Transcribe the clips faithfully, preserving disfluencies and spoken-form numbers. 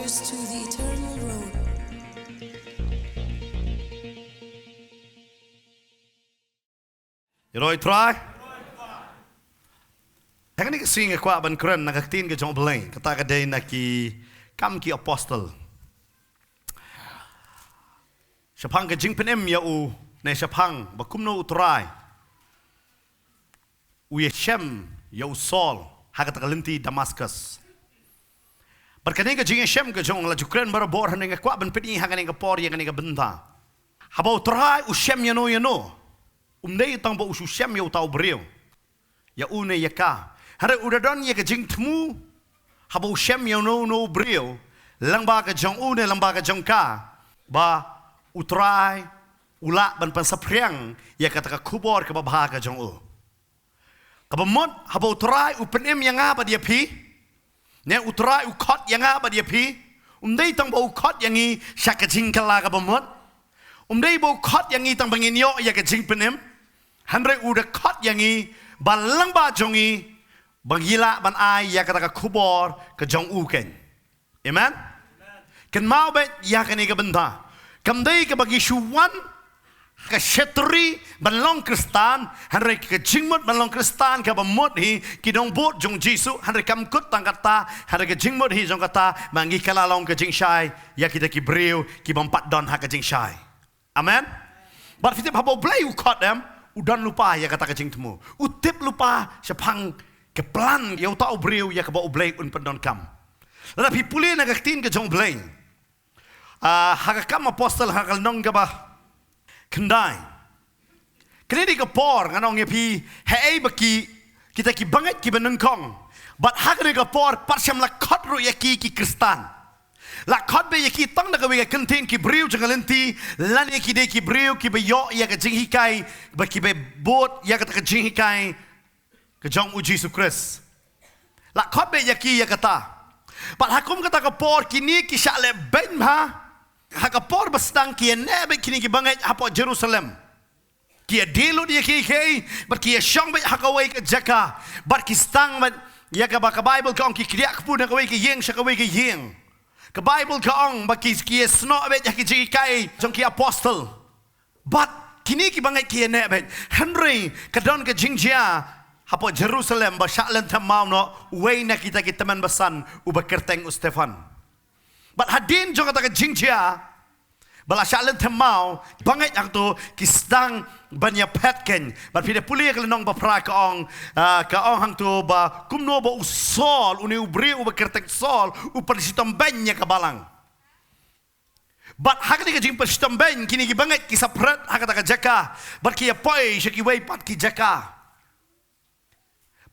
To the eternal road. Ïaroh ïa u Trai. Ha kane ka sngi nga kwah ban kren na ka ktien ka jong U Blei, kata ka dei na Ki Kam ki Apostol. Shaphang ka jingpynim ïa u, ne shaphang ba kumno U Trai u ïashem ïa u Saul ha kata ka lynti Damascus. Bad kane ka jingïashem ka jong u nga la ju kren barabor, hynrei nga kwah ban pyni ha kane ka por ïa kane ka bynta. Haba U Trai u shem ïano ïano, um dei tang ba u shu shem ïa uta u briew, ïa u ne ïa ka. Hynrei u da don ïa ka jingthmu, haba u shem ïa uno uno u briew lyngba ka jong u ne lyngba ka jong ka, ba U Trai u lah ban pynsaphriang ïa kata ka khubor kaba bha ka jong u. Kaba mut, haba U Trai u pynim ïa nga bad ïa phi, ne U Trai u khot ïa nga bad ïa phi, um dei tang ba u khot ïa ngi sha ka jingkylla kaba mut. Um dei ba u khot ïa ngi tang ba ngin ïoh ïa ka jingpynim. Hynrei u da khot ïa ngi ba lyngba jong ngi, ba ngi lah ban ai ïa kata ka khubor ka jong u keiñ. Amen. Kynmaw beit ïa kane ka bynta. Kam dei kaba ngi shu wan ha ka shetri ban long Khristan, hynrei ka jingmut ban long Khristan kaba mut hi, ki nongbud jong U Jisu, hynrei kam kut tang kata, hynrei ka jingmut hi jong kata, ba ngi kylla long ka jingshai ïa kita ki briew ki bym pat don ha ka jingshai. Amen. Bad phi tip, haba U Blei u khot em, u don lypa ïa kata ka jingthmu. U tip lypa shaphang ka plan ïa uta u briew ïa kaba U Blei un pyndonkam. Lada phi pule na ka ktien ka jong U Blei, ah, ha Ki Kam ki Apostol ha ka lynnong kaba khyndai. Kane dei ka por, ngan ong ïa phi, haei ba ki, kita ki bangeit kiba nyngkong, bad ha kane ka por pat shym la khot ruh ïa ki ki Khristan. La khot beit ïa ki tang da kawei ka kyntien, ki briew jong ka lynti, lane ki dei ki briew kiba ïoh ïa ka jinghikai, ba kiba bud ïa kata ka jinghikai ka jong U Jisu Khrist. La khot beit ïa ki ïa kata. Bad ha kum kata ka por kine ki shah leh beiñ bha. Ha ka por ba sdang ki ïaneh beit kine ki bangeit hapoh Jerusalem. Ki ïadie lut ïa kiei kiei, bad ki ïashong beit ha kawei ka jaka. Bad ki sdang beit ïa kaba ka Baibl ka ong, ki kdiah kpu na kawei ka ïing sha kawei ka ïing. Ka Baibl ka ong ba ki, ki ïasnoh beit ïa ki jinghikai jong ki apostol. Bad kine ki bangeit ki ïaneh beit. Hynrei ka don ka jingjia hapoh Jerusalem ba shah lynthem maw noh uwei na kita ki tymmen basan, uba kyrteng u Stephan. Bad hadien jong kata ka jingjia ba la shah lynthem maw, bangeit hangto ki sdang ban ïaphet keiñ. Bad phi da pule ïa ka lynnong ba phra, ka ong, ah, ka ong hangto ba kumno ba u Saul, une u briew uba kyrteng Saul, u pynshitom beiñ ïa ka balang. Bad ha kane ka jingpynshitom beiñ, kine ki bangeit ki saphriang ha kata ka jaka, bad ki ïapoi sha kiwei pat ki jaka.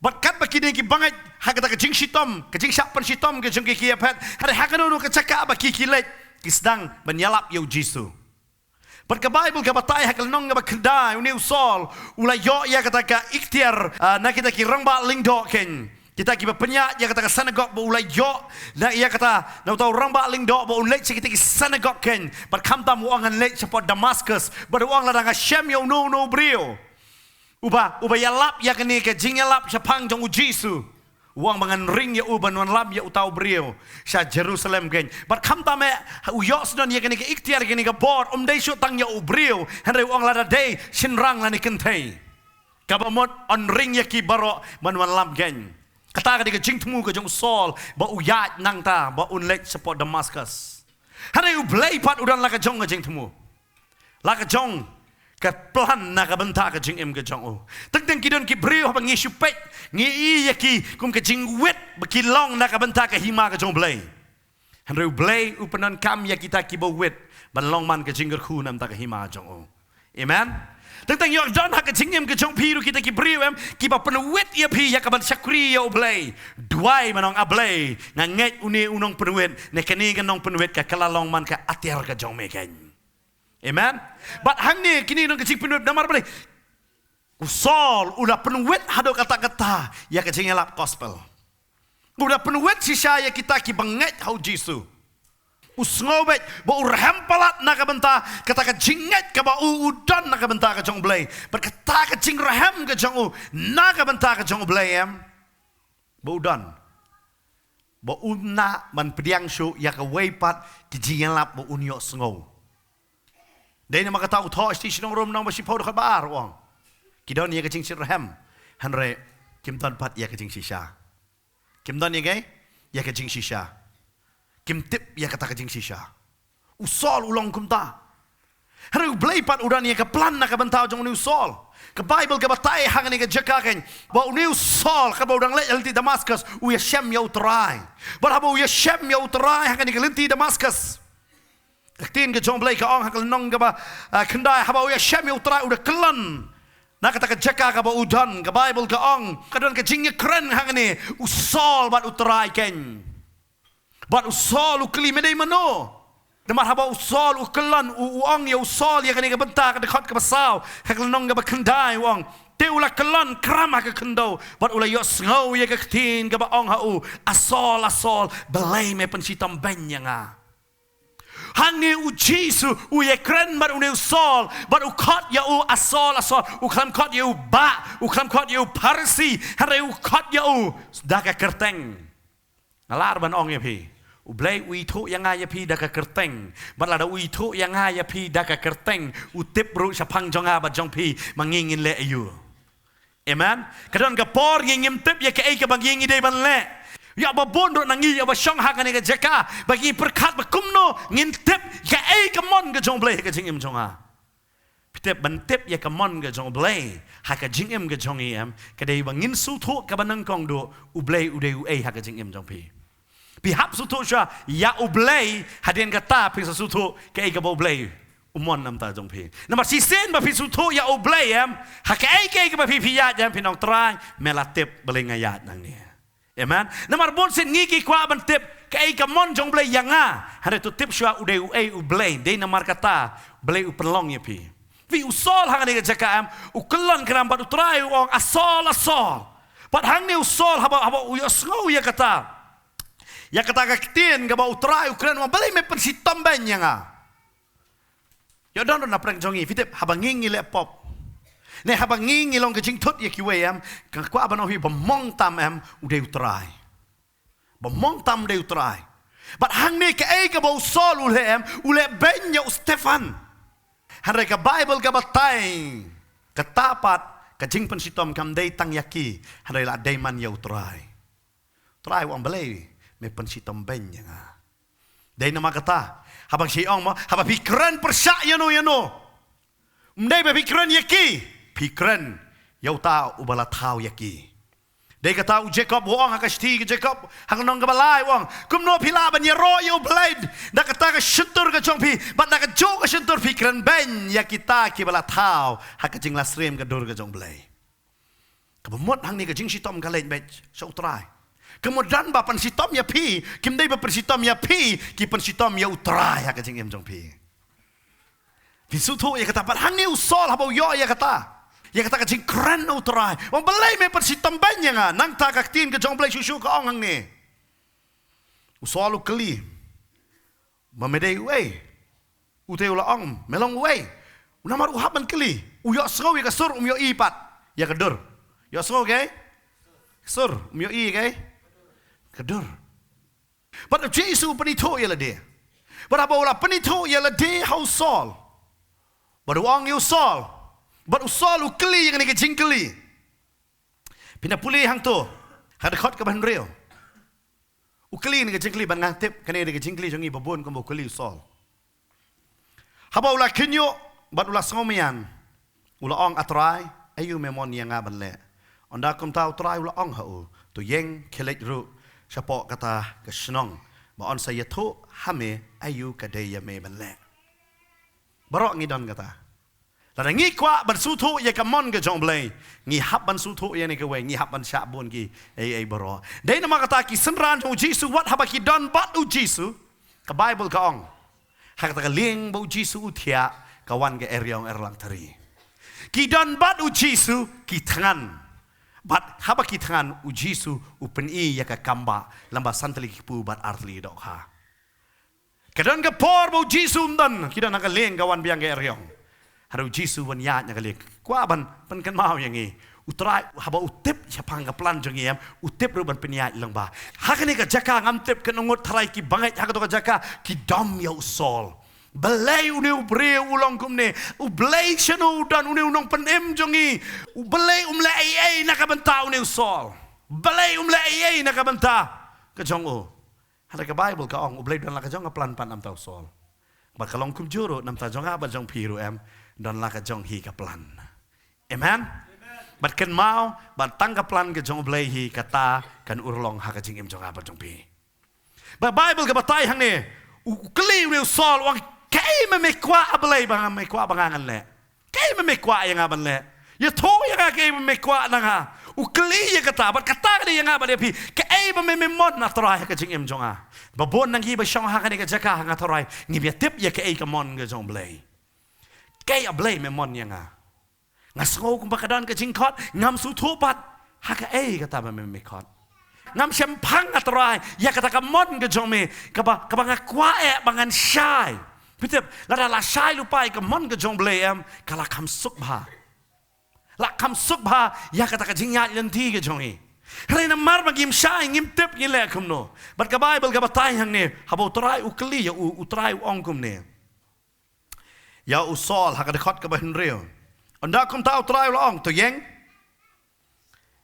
Bad katba kine ki bangeit ha kata ka jingshitom, ka jingshah pynshitom ka jong ki ki ïaphet, hynrei ha kano kano ka jaka ba ki ki leit, ki sdang ban ïalap ïa u Jisu. Bad ka Baibl ka batai ha ka lynnong kaba khyndai, une u Saul u la ïoh ïa kata ka iktiar, ah, na kita ki rangbah lyngdoh keiñ, kita kiba pynïaid ïa kata ka synagog, ba u la ïoh na ïa kata, na uta u rangbah lyngdoh ba un leit sha kita ki synagog keiñ. Bad khamtam u ong, ngan leit shapoh Damascus. Bad u ong, lada nga shem ïa uno uno u briew uba, uba ïalap ïa kane ka jingïalap shaphang jong u Jisu, u ong ba ngan ring ïa u ban wanlam ïa uta u briew sha Jerusalem keiñ. Bad khamtam eh u ïoh sdang ïa kane ka iktiar, kane ka bor, um dei shuh tang ïa u briew, hynrei u ong lada dei shynrang lane kynthei, kaba mut un ring ïa ki baroh ban wanlam keiñ. Kata ka dei ka jingthmu ka jong u Saul ba u ïaid nangta ba un leit shapoh Damascus. Hynrei U Blei pat u don la ka jong ka jingthmu, la ka jong ka plan na ka bynta ka jingim ka jong u. Teng teng ki don ki briew haba ngi shu peit, ngi i ïa ki kum ka jingwit ba ki long na ka bynta ka hima ka jong U Blei. Hynrei U Blei u pyndonkam ïa kita kiba wit ban long man ka jingkyrkhu na ka bynta ka hima jong u. Amen. Teng teng ïoh don ha ka jingim ka jong phi ruh kita ki briew em, kiba pynwit ïa phi ïa kaban shakri ïa U Blei. Duwai ban ong, A Blei, nga ngeit une u nongpynwit, ne kane ka nongpynwit ka kylla long man ka atiar ka jong me keiñ. Amen. Bad hangne kine ki nong ka jingpynwit, namar balei? U Saul u la pynwit haduh katta katta ïa ka jingïalap gospel. U la pynwit shisha ïa kita kiba ngeit ha u Jisu. U sngew beit ba u rhem palat na ka bynta kata ka jingngeit kaba u, u don na ka bynta ka jong U Blei. Bad kata ka jingrhem ka jong u na ka bynta ka jong U Blei em, ba u don. ba un nang ban pdiang shuh ïa kawei pat ka jingïalap ba un ïohsngew. Dei namar kata u thoh sha ki shnong Rom lynnong ba shiphew dkhot ba ar u ong, ki don ïa ka jingshitrhem, hynrei kim don pat ïa ka jingshisha. Kim don ïa ka, ïa ka jingshisha. Kim tip ïa kata ka jingshisha. U Saul u long kumta. Hynrei U Blei pat u don ïa ka plan na ka bynta jong une u Saul. Ka Baibl ka batai ha kane ka jaka kein, ba une u Saul, katba u dang leit ha lynti Damaskus, u ïashem ïa U Trai. Bad haba u ïashem ïa U Trai ha kane ka lynti Damaskus, ka ktien ka jong U Blei ka ong ha ka lynnong kaba, ah, khyndai, haba u ïashem ïa U Trai u da kyllon na kata ka jaka kaba u don. Ka Baibl ka ong, ka don ka jingïakren hangne u Saul bad U Trai kein. Bad u Saul u kylli, "Me dei mano?" Namar haba u Saul u kyllon, u, u ong ïa u Saul ïa kane ka bynta, ka dkhot kaba saw ha ka lynnong kaba khyndai u ong, "Te u la kyllon khram ha ka khyndew bad u la ïohsngew ïa ka ktien kaba ong ha u, 'A Saul, a Saul, balei me pynshitom beiñ ïa nga?'" Hangne u Jisu u ïakren bad une u Saul, bad u khot ïa u, "A Saul, a Saul." U khlem khot ïa u bah, u khlem khot ïa u Pharisi, hynrei u khot ïa u da ka kyrteng. Nga lah ban ong ïa phi, U Blei u ithuh ïa nga ïa phi da ka kyrteng. Bad lada u ithuh ïa nga ïa phi da ka kyrteng, u tip ruh shaphang jong nga bad jong phi, ma ngi ngin leh aïu. Amen. Ka don ka por ngi ngim tip ïa kaei kaba ngi ngi dei ban leh. Ïa ba bun ruh na ngi ïa ba shong ha kane ka jaka, ba ngi pyrkhat ba kumno ngin tip kaei ka mon ka jong U Blei ha ka jingim jong nga. Phi tip, ban tip ïa ka mon ka jong U Blei ha ka jingim ka jong ngi em, ka dei ba ngin sngewthuh kaba nyngkong duh, U Blei u dei uei ha ka jingim jong phi. Phi hap sngewthuh shuwa ïa U Blei, hadien kata phin sa sngewthuh kaei kaba U Blei u mon na ka bynta jong phi. Namar shisien ba phi sngewthuh ïa U Blei em, ha kaei kaei kaba phi phi ïaid em, phin ong, "Trai, me la tip balei nga ïaid nangne." Amen. Namar bun sien ngi ki kwah ban tip kaei ka mon jong U Blei ïa nga, hynrei to tip shuwa u dei uei U Blei. Dei namar kata U Blei u pynlong ïa phi. Phi, u Saul ha kane ka jaka em, u kyllon khram bad U Trai u ong, "A Saul, a Saul." Bad hangne u Saul haba, haba u ïohsngew ïa kata, ïa kata ka ktien kaba U Trai u kren, u ong, "Balei me pynshitom beiñ ïa nga?" Ïoh don ruh na pdeng jong ngi, phi tip, haba ngi ngi leh pop, ne haba ngi ngi long ka jingthut ïa kiwei em, ka kwah ban ong hi ba mong tam em, u dei U Trai. Ba mong tam u dei U Trai. Bad hangne kaei kaba u Saul u leh em, u leh beiñ ïa u Stephan. Hynrei ka Baibl ka batai, kata pat ka jingpynshitom kam dei tang ïa ki, hynrei la dei man ïa U Trai. Trai u ong, "Balei me pynshitom beiñ ïa nga?" Dei namar kata, haba ngi ong mo, haba phi kren pyrshah ïano ïano, ym dei ba phi kren ïa ki, phi kren ïa uta uba la thaw ïa ki. Dei kata u Jakob u ong ha ka shithi ka Jakob ha ka lynnong kaba lai u ong, "Kumno phi lah ban ïaroh ïa U Blei da kata ka shyntur ka jong phi, bad da kajuh ka shyntur phi kren beiñ ïa kita kiba la thaw ha ka jinglehsyriem ka dur ka jong U Blei?" Kaba mut hangne ka jingshitom ka leit beit sha U Trai. Ka mut don ba pynshitom ïa phi, kim dei ba pynshitom ïa phi, ki pynshitom ïa U Trai ha ka jingim jong phi. Phi sngewthuh ïa kata, bad hangne u Saul haba u ïoh ïa kata, ïa kata ka jingkren U Trai, u ong, "Balei me pynshitom beiñ ïa nga?" Nangta ka ktien ka jong U Blei shuh shuh ka ong hangne, u Saul u kylli, "Ba me dei uei?" Ute u la ong, "Me long uei?" Namar u hap ban kylli, u ïohsngew ïa ka sur, um ïohi pat ïa ka dur. Ïohsngew, okay? Sur, um ïohi, okay? Ka dur. Bad u Jisu u pynithuh ïa lade. Bad haba u la pynithuh ïa lade ha u Saul, bad u ong ïa u Saul, bad u Saul u kylli ïa kane ka jingkylli. Phin da pule hangto ha dkhot kaba hynriew. U kylli ne ka jingkylli, bad nga tip kane ne ka jingkylli jong ngi ba bun kumba u kylli u Saul. Haba u la khynñiuh bad u la sngewmyan, u la ong, "A Trai, aïu me mon ïa nga ban leh?" Ynda kumta u Trai u la ong ha u, "To ïeng khie leit ruh shapoh kata ka shnong, ba yn sa ïathuh ha me aïu ka dei ïa me ban leh." Baroh ngi don kata. Lada ngi kwah ban sngewthuh ïa ka mon ka jong U Blei, ngi hap ban sngewthuh ïa kane kawei, ngi hap ban shah bun kiei kiei baroh. Dei namar kata ki synran jong u Jisu, wat haba ki don bad u Jisu, ka Baibl ka ong, ha kata ka lieng ba u Jisu u thiah, ka wan ka eriong erlang tari. Ki don bad u Jisu ki thngan. Bad haba ki thngan, u Jisu u pyni ïa ka kambah lem bad san tylli ki kpu bad ar tylli ki dohkha. Ka don ka por ba u Jisu um don, ki don ha ka lieng, ka wan biang ka eriong. Hynrei u Jisu u wan ïaid na ka lieng. Kwah ban pynkynmaw ïa ngi, U Trai, haba u tip shaphang ka plan jong ngi em, u tip ruh ban pynïaid lyngba. Ha kane ka jaka ngam tip, kan ngut tharai ki bangeit ha kato ka jaka ki dom ïa u Saul. Balei une u briew u long kumne? U Blei shano u don, une u nongpynim jong ngi? U Blei um leh ei ei na ka bynta une u Saul? Balei um leh ei ei na ka bynta ka jong u? Hynrei ka Baibl ka ong, U Blei don la ka jong ka plan pat namar u Saul. Bad ka long kumjuh ruh namar jong nga bad jong phi ruh em, don la ka jong hi ka plan. Amen. Bad kynmaw, bad tang ka plan ka jong U Blei hi kata kan urlong ha ka jingim jong nga bad jong phi. Ba Baibl ka batai hangne, u kylli une u Saul, u ong, kaei ba me kwah, A Blei, ba nga, me kwah ba nga ngan leh? Kaei ba me kwah ïa nga ban leh? Ïathuh ïa nga kaei ba me kwah na nga. U kylli ïa kata, bad kata ka dei ïa nga bad ïa phi. Kaei ba me, me mon, A Trai, ha ka jingim jong nga? Ba bun na ngi ba shong ha kane ka jaka, nga Trai, ngim ïa tip ïa kaei ka mon ka jong U Blei. Kaei, A Blei, me mon ïa nga? Nga sngew kumba ka don ka jingkhot, ngam sngewthuh pat ha kaei kata ba me, me khot. Ngam shemphang, A Trai, ïa kata ka mon ka jong me, kaba, kaba nga kwah eh ba ngan shai. Phi tip, lada la shai lypa ïa ka mon ka jong U Blei em, ka la kham suk bha. La kham suk bha ïa kata ka jingïaid lynti ka jong ngi. Hynrei namar ba ngim shai, ngim tip, ngi leh kumno. Bad ka Baibl ka batai hangne, haba U Trai u kylli ïa u, U Trai u ong kumne ïa u Saul ha ka dkhot kaba hynriew. Ynda kumta U Trai u la ong, to ïeng,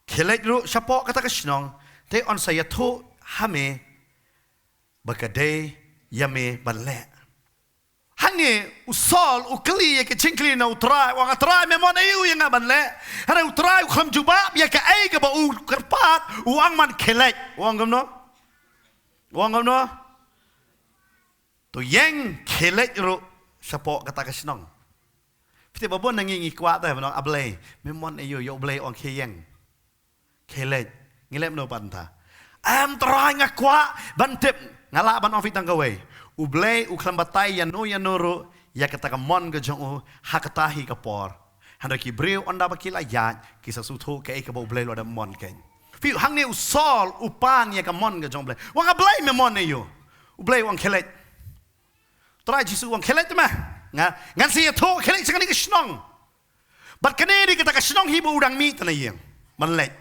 khie leit ruh shapoh kata ka shnong, te yn sa ïathuh ha me ba ka dei ïa me ban leh. Hangne u Saul u kylli ïa ka jingkylli na U Trai, u ong, A Trai, me mon aïu ïa nga ban leh? Hynrei U Trai u khlem jubab ïa kaei kaba u kyrpad, u ong man, khie leit. U ong kumno? U ong kumno? To ïeng, khie leit ruh shapoh kata ka shnong. Phi tip, ba bun na ngi ngi kwah te ban ong, A Blei, me mon aïu, ïa U Blei u ong khie ïeng, khie leit. Ngi leh kumno pat mynta? Em Trai, nga kwah ban tip. Nga lah ban ong phi tang kawei. U Blei u khlem batai ïano ïano ruh ïa kata ka mon ka jong u ha kata hi ka por. Hynrei ki briew ynda ba ki la ïaid, ki sa sngewthuh kaei kaba U Blei u la dep mon kein. Phi, hangne u Saul u pan ïa ka mon ka jong U Blei. U ong, A Blei, me mon aïu? U Blei u ong khie leit. Trai Jisu u ong khie leit te ma. Nga, ngan sa ïathuh, khie leit sha kane ka shnong. Bad kane dei kata ka shnong hi ba u dang mih te na ïing ban leit.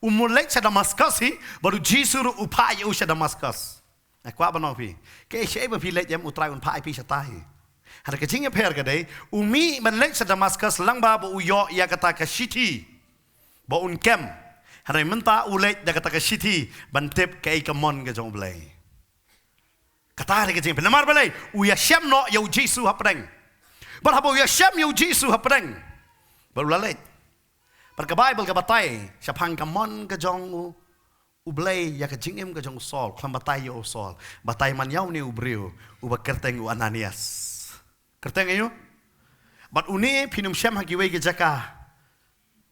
U mut leit sha Damaskus hi, bad u Jisu ruh u phah ïa u sha Damaskus. Nga kwah ban ong phi, kaei shaei ba phi leit em, U Trai un phah ïa phi shata hi. Hynrei ka jingïapher ka dei, u mih ban leit sha Damaskus lyngba ba u ïoh ïa kata ka shithi ba un kem. Hynrei mynta u leit da kata ka shithi ban tip kaei ka mon ka jong U Blei. Kata dei ka jingïapher. Namar balei? U ïashem noh ïa u Jisu hapdeng. Bad haba u ïashem ïa u Jisu hapdeng, bad u la leit. Bad ka Baibl ka batai shaphang ka mon ka jong u, U Blei ïa ka jingim ka jong u Saul, khlem batai ïa u Saul. Batai man ïa une u briew uba kyrteng u Ananias. Kyrteng aïu? Bad une phin ym shem ha kiwei ki jaka.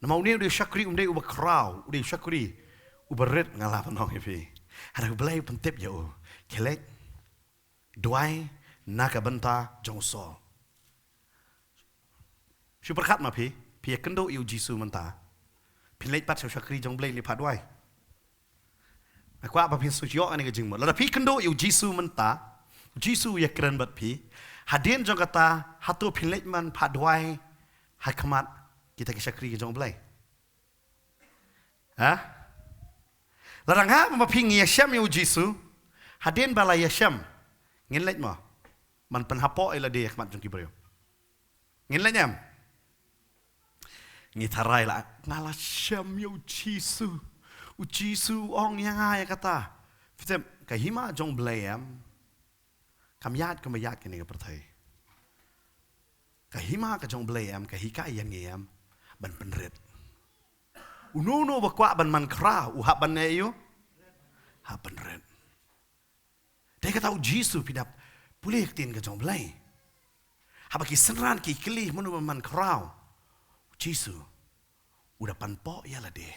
Namar une u dei u shakri, um dei uba khraw, u dei u shakri uba rit, nga lah ban ong ïa phi. Hynrei U Blei u pyntip ïa u, khie leit, duwai na ka bynta jong u Saul. Shu pyrkhat ma phi, phi ïakynduh ïa u Jisu mynta, phin leit pat sha u shakri jong U Blei leit phah duwai? Nga kwah ba phin shu ïoh kane ka jingmut. Lada phi kynduh ïa u Jisu mynta, u Jisu u ïakren bad phi. Hadien jong kata, hato phin leit ban phah duwai ha khmat kita ki shakri ki jong U Blei? Ha? Lada nga bad ma phi ngi ïashem ïa u Jisu, hadien ba la ïashem, ngin leit mo ban pynhapoh ïa lade ha khmat jong ki briew? Ngin leit em? Ngi tharai la, nga la shem ïa u Jisu. U Jisu u ong ïa nga ïa kata. Phi tip, ka hima jong U Blei em, kam ïaid kumba ïaid kane ka pyrthei. Ka hima ka jong U Blei em, ka hikai ïa ngi em ban pynrit. Uno uno ba kwah ban man khraw, u hap ban ne ïa u, hap pynrit. Dei kata u Jisu, phi dap pule ktien ka jong U Blei. Haba ki synran ki kylli mano ba man khraw, u Jisu u da panpoh ïa lade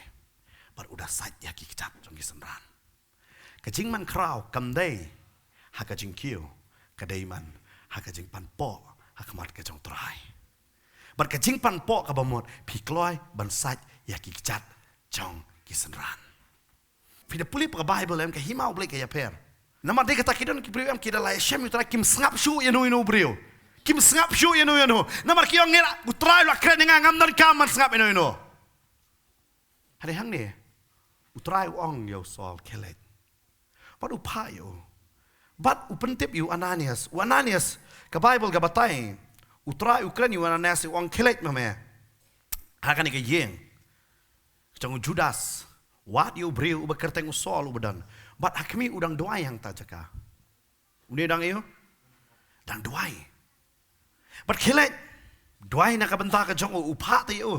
bad u da sait ïa ki kjat jong ki synran. Ka jingman khraw kam dei ha ka jingkiew, ka dei man ha ka jingpanpoh ha khmat ka jong U Trai. Bad ka jingpanpoh kaba mut, phi kloi ban sait ïa ki kjat jong ki synran. Phi da pule pat ka Baibl em, ka hima U Blei ka ïapher. Namar dei kata ki don ki briew em ki da la ïashem ïa U Trai, kim sngap shuh ïano ïano u briew. Kim sngap shuh ïano ïano. Namar ki ong ngi la, U Trai u la kren ïa nga, ngam donkam ban sngap ïano ïano. Hynrei hangne, u Trai u ong ïa u Saul, khie leit. Bad u phah ïa u. Bad u pyntip ïa u Ananias. U Ananias, ka Baibl ka batai, u Trai u kren ïa u Ananias, u ong, khie leit ma me ha kane ka ïing jong u Judas, wad ïa u briew uba kyrteng u Saul uba don. Bad ha khmih u dang duwai hangta jaka. Une u dang ïa u, dang duwai. Bad khie leit, duwai na ka bynta ka jong u, u phah te ïa u.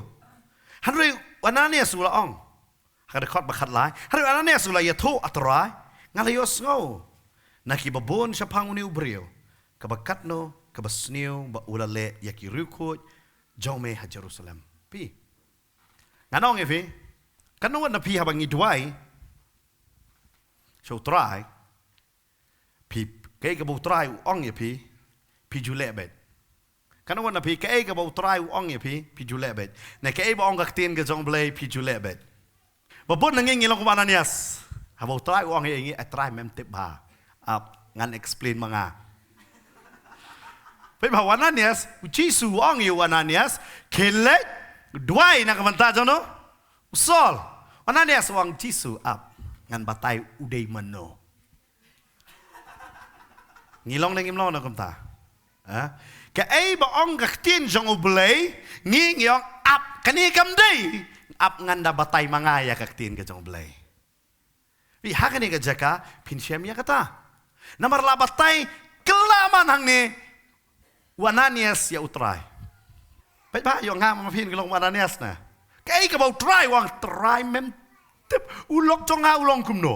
Hynrei u Ananias u la ong ha ka dkhot ba khatlai, hynrei u Ananias u la ïathuh, A Trai, nga la ïohsngew na kiba bun shaphang une u briew kaba katno kaba sniew ba u la leh ïa ki riewkhuid jong me ha Jerusalem. Phi, ngan ong ïa phi, katno wat na phi haba ngi duwai sha u Trai, phi, kaei kaba u Trai u ong ïa phi, phi ju leh beit. Katno wat na phi, kaei kaba u Trai u ong ïa phi, phi ju leh beit. Ne kaei ba ong ka ktien ka jong u Blei, phi ju leh beit. Ba bun na ngi ngi long kum u Ananias. Haba u Trai u ong ïa ngi, A Trai, mem tip bha. Ap, ngan explain ma nga. Peit bha u Ananias, u Jisu u ong ïa u Ananias, khie leit, duwai na ka bynta jong no, u Saul. U Ananias u ong, Jisu, ap, ngan batai u dei mano. Ngi long ne ngim long na kumta? Ha? Kaei ba ong ka ktien jong u Blei, ngi, ngi ong, ap, kane kam dei. Ap, ngan da batai ma nga ïa ka ktien ka jong u Blei. Phi, ha kane ka jaka phin shem ïa kata. Namar la batai kylla man hangne u Ananias ïa u Trai. Peit bha, ïoh nga ma phi ngi long u Ananias na. Kaei kaba u Trai u ong, Trai, mem tip u lok jong nga u long kumno.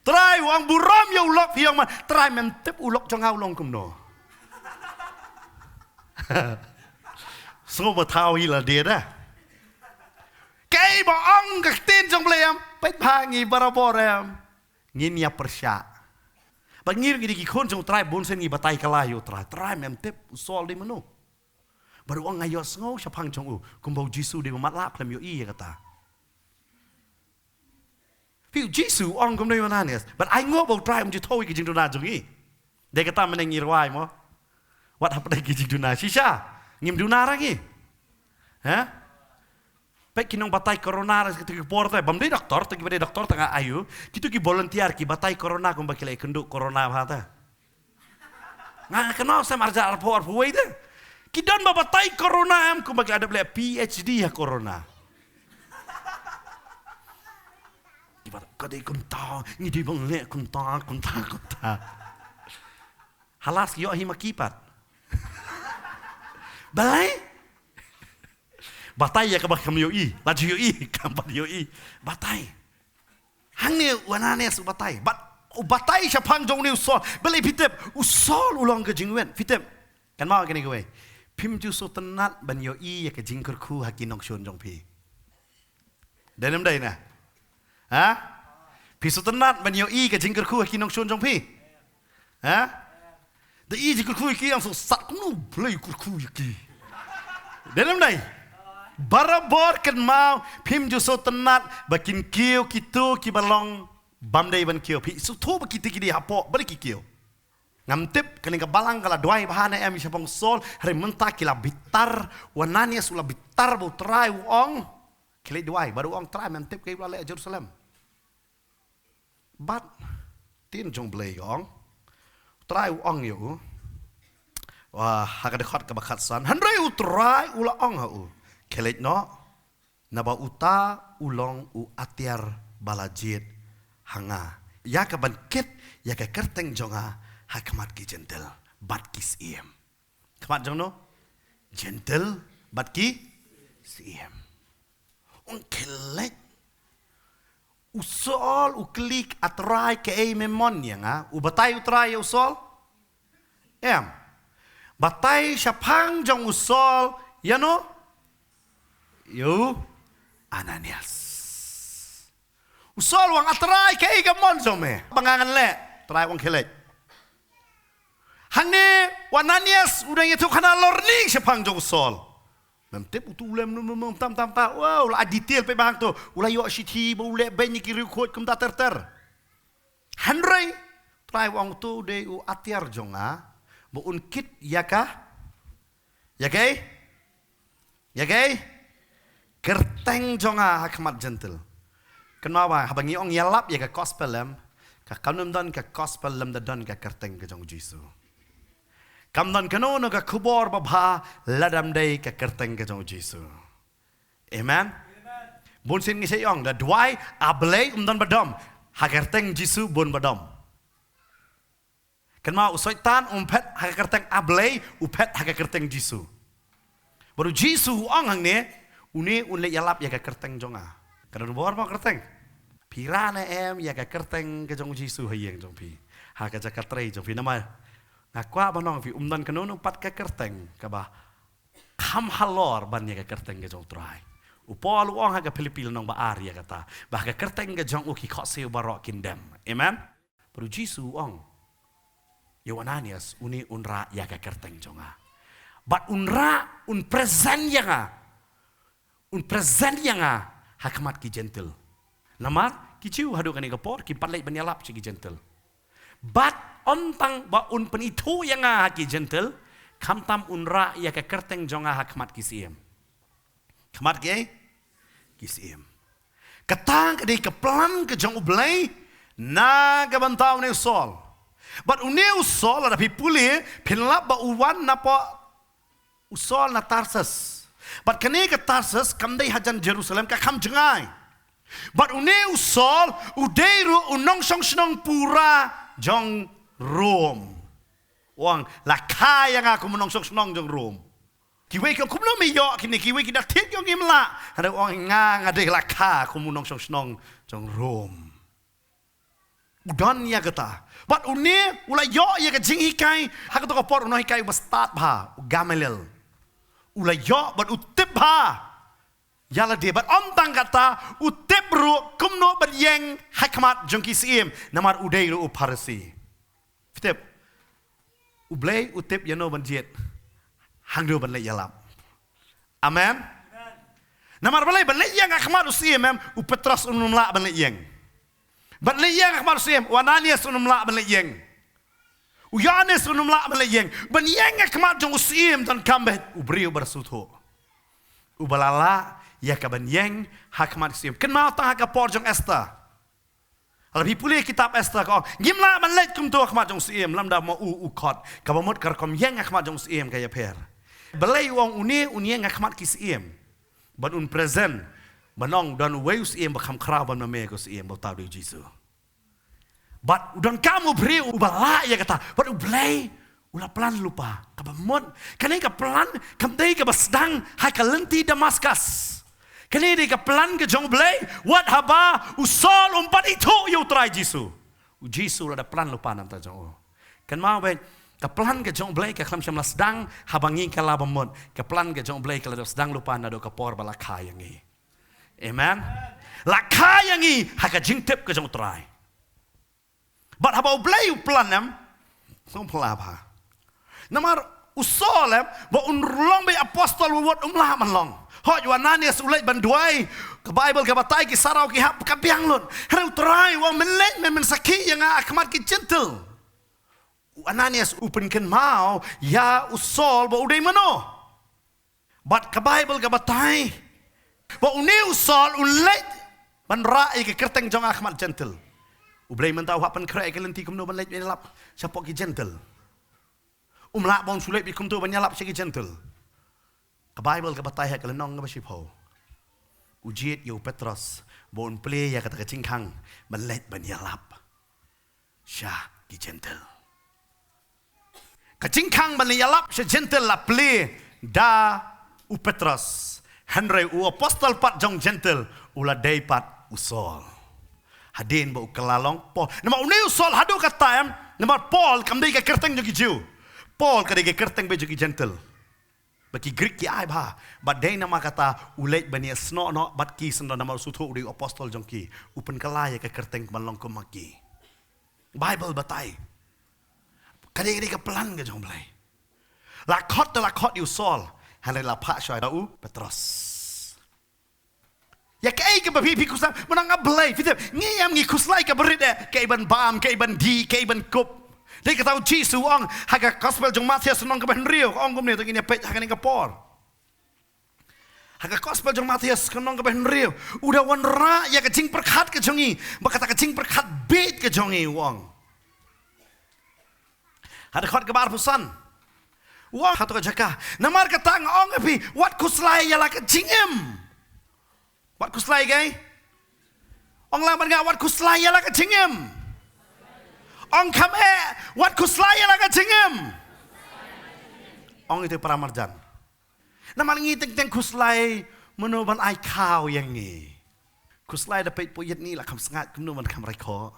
Trai u ong, burom ïa u lok, phi ong man, Trai, mem tip u lok jong nga u long kumno. Sngewbha thaw hi la dei da. Kaei ba ong ka ktien jong u Blei em, peit bha, ngi barabor em, ngin ïa pyrshah. Ba ngi ruh ngi dei ki khun jong u Trai, bun sien ngi batai kylla ïa u Trai. Trai, mem tip u Saul dei mano. Bad u ong, nga ïohsngew shaphang jong u kumba u Jisu dei ba matlah, khlem ïohi ïa kata. Phi, u Jisu u ong kumno ïa u Ananias. Bad ainguh ba u Trai um ju thew ïa ki jingduna jong ngi. Dei kata mynne ngi rwai mo, wat hapdeng ki jingduna shisha, ngim duna ra ngi. Ha? Peit ki nongbatai corona ra kito ki por te, bym dei doktor, te kiba dei doktor te nga ayu. Kito ki volunteer ki batai corona kumba ki la ïakynduh corona bha te. Nga, nga kynmaw snem arhajar arphew arphew wei te, ki don ba batai corona em, kumba ki la dep leh PhD ha corona. Ki batai, ka dei kumta, ngi dei ban leh kumta, kumta, kumta. Ha last ki ïoh hi ma ki pat. Balei? Batai ïa kaba kam ïohi, la ju ïohi, kam pat ïohi. Batai. Hangne u Ananias u batai. Bad u batai shaphang jong une u Saul. Balei phi tip, u Saul u long ka jingwit. Phi tip, kynmaw kane kawei. Phim ju sngewtynnat ban ïohi ïa ka jingkyrkhu ha ki nongshun jong phi. Dei ne ym dei na? Ha? Phi sngewtynnat ban ïohi ka jingkyrkhu ha ki nongshun jong phi? Ha? Da i jingkyrkhu ïa ki, ïa sngewsat kumno Blei kyrkhu ïa ki. Dei ne ym dei? Barabor kynmaw, phim ju sngewtynnat ba kin kiew kito kiba long bym dei ban kiew. Phi sngewthuh ba kito ki dei hapoh, balei ki kiew? Ngam tip, kane ka balang ka la duwai bha ne em shaphang u Saul, hynrei mynta ki la bitar, u Ananias u la bitar ba u Trai u ong, khie leit duwai, bad u ong, Trai, mem tip kaei ba la leh ha Jerusalem. Bad ktien jong u Blei ka ong, u Trai u ong ïa u, wa, ha ka dkhot kaba khatsan, hynrei u Trai u la ong ha u, khie leit noh, naba uta u long u atiar ba la jied ha nga, ïa kaban kit ïa ka kyrteng jong nga ha khmat ki Jentil bad ki syiem. Khmat jong no? Jentil bad ki syiem. Ong khie leit. U Saul u kylli, A Trai, kaei me mon ïa nga? U batai u Trai ïa u Saul? Em. Batai shaphang jong u Saul ïa no? Ïa u Ananias. U Saul u ong, A Trai, kaei ka mon jong me ba nga ngan leh? Trai u ong, khie leit. Hangne u Ananias u dang ïathuhkhana lorni shaphang jong u Saul. Mem tip utu u leh mano mano tam tam tam. Wow, la detail, peit ba hangto. U la ïoh shithi ba u leh beiñ ïa ki riewkhuid kumta ter ter. Hynrei Trai u ong, uto u dei u atiar jong nga ba un kit ïa ka, ïa kaei? Ïa kaei? Kyrteng jong nga ha khmat Jentil. Kynmaw ba, haba ngi ong ïalap ïa ka gospel em, ka kam don ka gospel lymda don ka kyrteng ka jong u Jisu. Kam don kano kano ka khubor babha lada ym dei ka kyrteng ka jong u Jisu. Amen. Bun sien ngi sa ong da duwai, A Blei, um don ba dom. Ha ka kyrteng Jisu bun ba dom. Kynmaw, u Soitan um phet ha ka kyrteng A Blei, u phet ha ka kyrteng Jisu. Bad u Jisu u ong hangne, une un leit ïalap ïa ka kyrteng jong nga. Ka don bor mo kyrteng. Phi rah ne em ïa ka kyrteng ka jong u Jisu ha ïing jong phi, ha ka jaka trei jong phi? Namar nga kwah ban ong ïa phi, um don kano kano pat ka kyrteng kaba kham halor ban ïa ka kyrteng ka jong u Trai. U Paul u ong ha ka Philippi lynnong ba ar ïa kata, ba ha ka kyrteng ka jong u ki khohsiew baroh kin dem. Amen. Bad u Jisu u ong ïa u Ananias, une un rah ïa ka kyrteng jong nga. Bad un rah, un present ïa nga. Un present ïa nga ha khmat ki Jentil. Namar ki Jiw haduh kane ka por kim pat leit ban ïalap sha ki Jentil. Bad ym tang ba un pynithuh ïa nga ha ki Jentil, khamtam un rah ïa ka kyrteng jong nga ha khmat ki syiem. Khmat kiei? Ki syiem. Kata ka dei ka plan ka jong U Blei na ka bynta une u Saul. Bad une u Saul, lada phi pule, phin lap ba u wan na pdeng u Saul na Tarsus. Bad kane ka Tarsus kam dei hajan Jerusalem, ka kham jngai. Bad une u Saul u dei ruh u nongshong shnong pura jong Rom. U ong la kha ïa nga kum u nongshong shnong jong Rom. Kiwei ki ong kumno me ïoh kine, kiwei ki da thied ki ong ngim lah. Hynrei u ong nga, nga dei la kha kum u nongshong shnong jong Rom. U don ïa kata. Bad une u la ïoh ïa ka jinghikai ha kato ka por, u nonghikai uba stad bha, u Gamaliel. U la ïoh bad u tip bha ïa lade, bad ym tang kata, u tip ruh kumno ban ïeng ha khmat jong ki syiem, namar u dei ruh u Pharisi. Phi tip, U Blei u tip ïano ban jied, hangno ban leit ïalap. Amen. Namar balei? Ban leit ïeng ha khmat u syiem em, u Petros un ym lah ban leit ïeng. Ban leit ïeng ha khmat u syiem, u Ananias un ym lah ban leit ïeng. U Ïoannis un ym lah ban leit ïeng. Ban ïeng ha khmat jong u syiem donkam beit u briew ba sngewthuh, uba la lah ïa ka ban ïeng ha khmat u syiem. Kynmaw tang ha ka por jong Esther. Lada phi pule kitab Esther ka ong ngim lah ban leit kumto ha khmat jong u syiem, lymda ma u u khot. Kaba mut ka rukom ïeng ha khmat jong u syiem ka ïapher. Balei u ong une un ïeng ha khmat ki syiem? Ban un present, ban ong don uwei u syiem ba kham khraw ban ma me, ka u syiem ba uta u dei u Jisu. Bad u donkam u briew uba lah ïa kata. Bad U Blei u la plan lypa. Kaba mut kane ka plan kam dei kaba sdang ha ka lynti Damascus. Kane dei ka plan ka jong U Blei wat haba u Saul um pat ithuh ïa u Trai Jisu. U Jisu u la da plan lypa na ka bynta jong u. Kynmaw beit, ka plan ka jong U Blei ka khlem shym la sdang haba ngi kylla ba mut. Ka plan ka jong U Blei ka la dep sdang lypa naduh ka por ba la kha ïa ngi. Amen. La kha ïa ngi ha ka jingtip ka jong u Trai. Bad haba U Blei u plan em, sngewphylla bha. Namar u Saul em, ba un long beit apostol, u wat um lah ban long. Hooid, u Ananias u leit ban duwai, ka Baibl ka batai ki saraw ki hap ka biang lut. Hynrei u Trai u ong men leit, men, men sakhi ïa nga ha khmat ki Jentil. U Ananias u pynkynmaw ïa u Saul ba u dei mano. Bad ka Baibl ka batai ba une u Saul un leit ban rah ïa ka kyrteng jong nga ha khmat Jentil. U Blei mynta u hap pynkhreh ïa ka lynti kumno ban leit ban ïalap shapoh ki Jentil. Um lah ba un shu leit beit kumto ban ïalap sha ki Jentil. Ka Baibl ka batai ha ka lynnong kaba shiphew, u jied ïa u Petros ba un plie ïa kata ka jingkhang ban leit ban ïalap sha ki Jentil. Ka jingkhang ban ïalap sha Jentil la plie da u Petros. Hynrei u apostol pat jong Jentil u la dei pat u Saul. Hadien ba u kylla long Paul. Namar une u Saul haduh katta em, namar Paul kam dei ka kyrteng jong ki Jiw. Paul ka dei ka kyrteng beit jong ki Jentil. Ba ki Grik ki ai bha. Bad dei namar kata u leit ban ïasnoh noh bad ki, sngewbha namar u sngewthuh u dei u apostol jong ki. U pynkylla ïa ka kyrteng ban long kum ma ki. Baibl batai ka dei, ka dei ka plan ka jong U Blei. La khot te la khot ïa u Saul, hynrei la phah shuwa da u Petros. Ïa kaei kaba phi, phi khuslai, mynta nga Blei, phi tip, ngi em ngi khuslai kaba rit eh, kaei ban bam, kaei ban dih, kaei ban kup. Dei kata u Jisu u ong ha ka gospel jong Mathaios lynnong kaba hynriew, ka ong kumne, to ngin ïa peit ha kane ka por. Ha ka gospel jong Mathaios ka lynnong kaba hynriew, u da wanrah ïa ka jingpyrkhat ka jong ngi, ba kata ka jingpyrkhat beit ka jong ngi, u ong. Ha dkhot kaba arphew san, u ong ha kato ka jaka, namar kata nga ong ïa phi, wat khuslai ïa la ka jingim. Wat khuslai, okay? Ong lang bad nga, wat khuslai ïa la ka jingim. Ong kham eh, wat khuslai ïa la ka jingim. Ong ito para marjan. Namar ngi teng teng khuslai mano ban ai khaw ïa ngi. Khuslai da peit poi ïit ni la kham sngaid kumno ban kham rai khoh.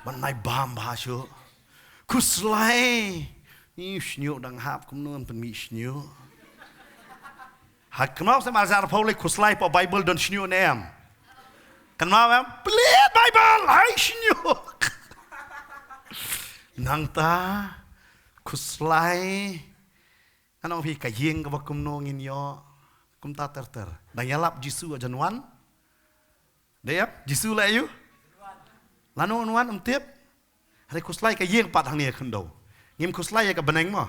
Ban nai bam bha shuh. Khuslai. Ni shñiuh dang hap kumno ban pynmih shñiuh. Ha kynmaw sa mar jar pau lei khuslai poi Bible don shñiuh ne em. Kynmaw em? Plie Bible, ai shñiuh. Nangta khuslai. Ngan ong phi ka ïing kaba kumno ngin ïoh. Kumta ter ter. Dang ïalap Jisu ha jan wan. Dei em? Jisu la ïoh. Lano un wan um tip. Hynrei khuslai ka ïing pat hangne khyndew. Ngim khuslai ïa ka bneng mo.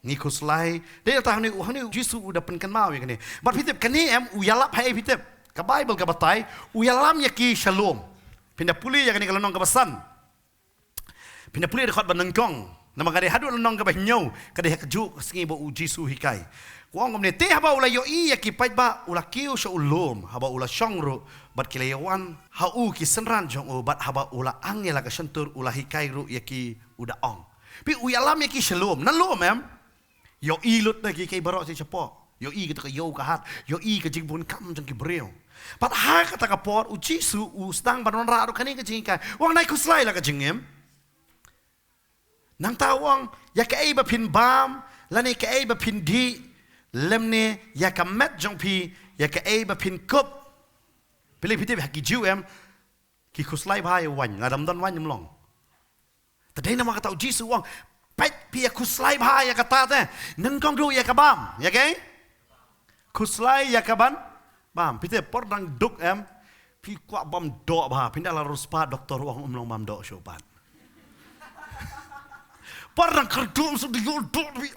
Ngi khuslai. Dei ta hangne u hangne Jisu u da pynkynmaw ïa kane. Bad phi tip kane em u ïalap ha ei phi tip. Ka Bible ka batai u ïalam ïa ki shalom. Phin da pule ïa kane ka lynnong kaba san. Phin da pule dkhot ba nyngkong. Namar ka dei haduh lynnong kaba hynñiew ka dei ha kajuh ka sngi ba u Jisu hikai. Ka ong kumne te haba u la ïohi ïa ki paidbah u la kiew sha u lum haba u la shong ruh bad ki la ïawan ha u ki synran jong u bad haba u la ang ïa la ka shyntur u la hikai ruh ïa ki u da ong. Phi u ïalam ïa ki shalom. Na lum em. Ïohi lut na ki kei baroh shi shapoh. Ïohi kata ka ïew ka hat. Ïohi ka jingbun kam jong ki briew. Bad ha kata ka por u Jisu u sdang ban wanrah ruh kane ka jinghikai. U ong nai khuslai la ka jingim. Nangta u ong ïa kaei ba phin bam lane kaei ba phin dih lymne ïa ka met jong phi ïa kaei ba phin kup. Phi leh phi tip ha ki Jiw em ki khuslai bha ïa waiñ lada ym don waiñ ym long. Te dei namar kata u Jisu u ong peit phi ïa khuslai bha ïa kata te. Nyngkong duh ïa ka bam ïa kaei? Khuslai ïa ka ban bam. Phi te por dang duk em phi kwah bam doh bha phin da la riewspah doktor u ong um long bam doh shuh pat. Por dang kyrduh shu dei ïoh doh phi.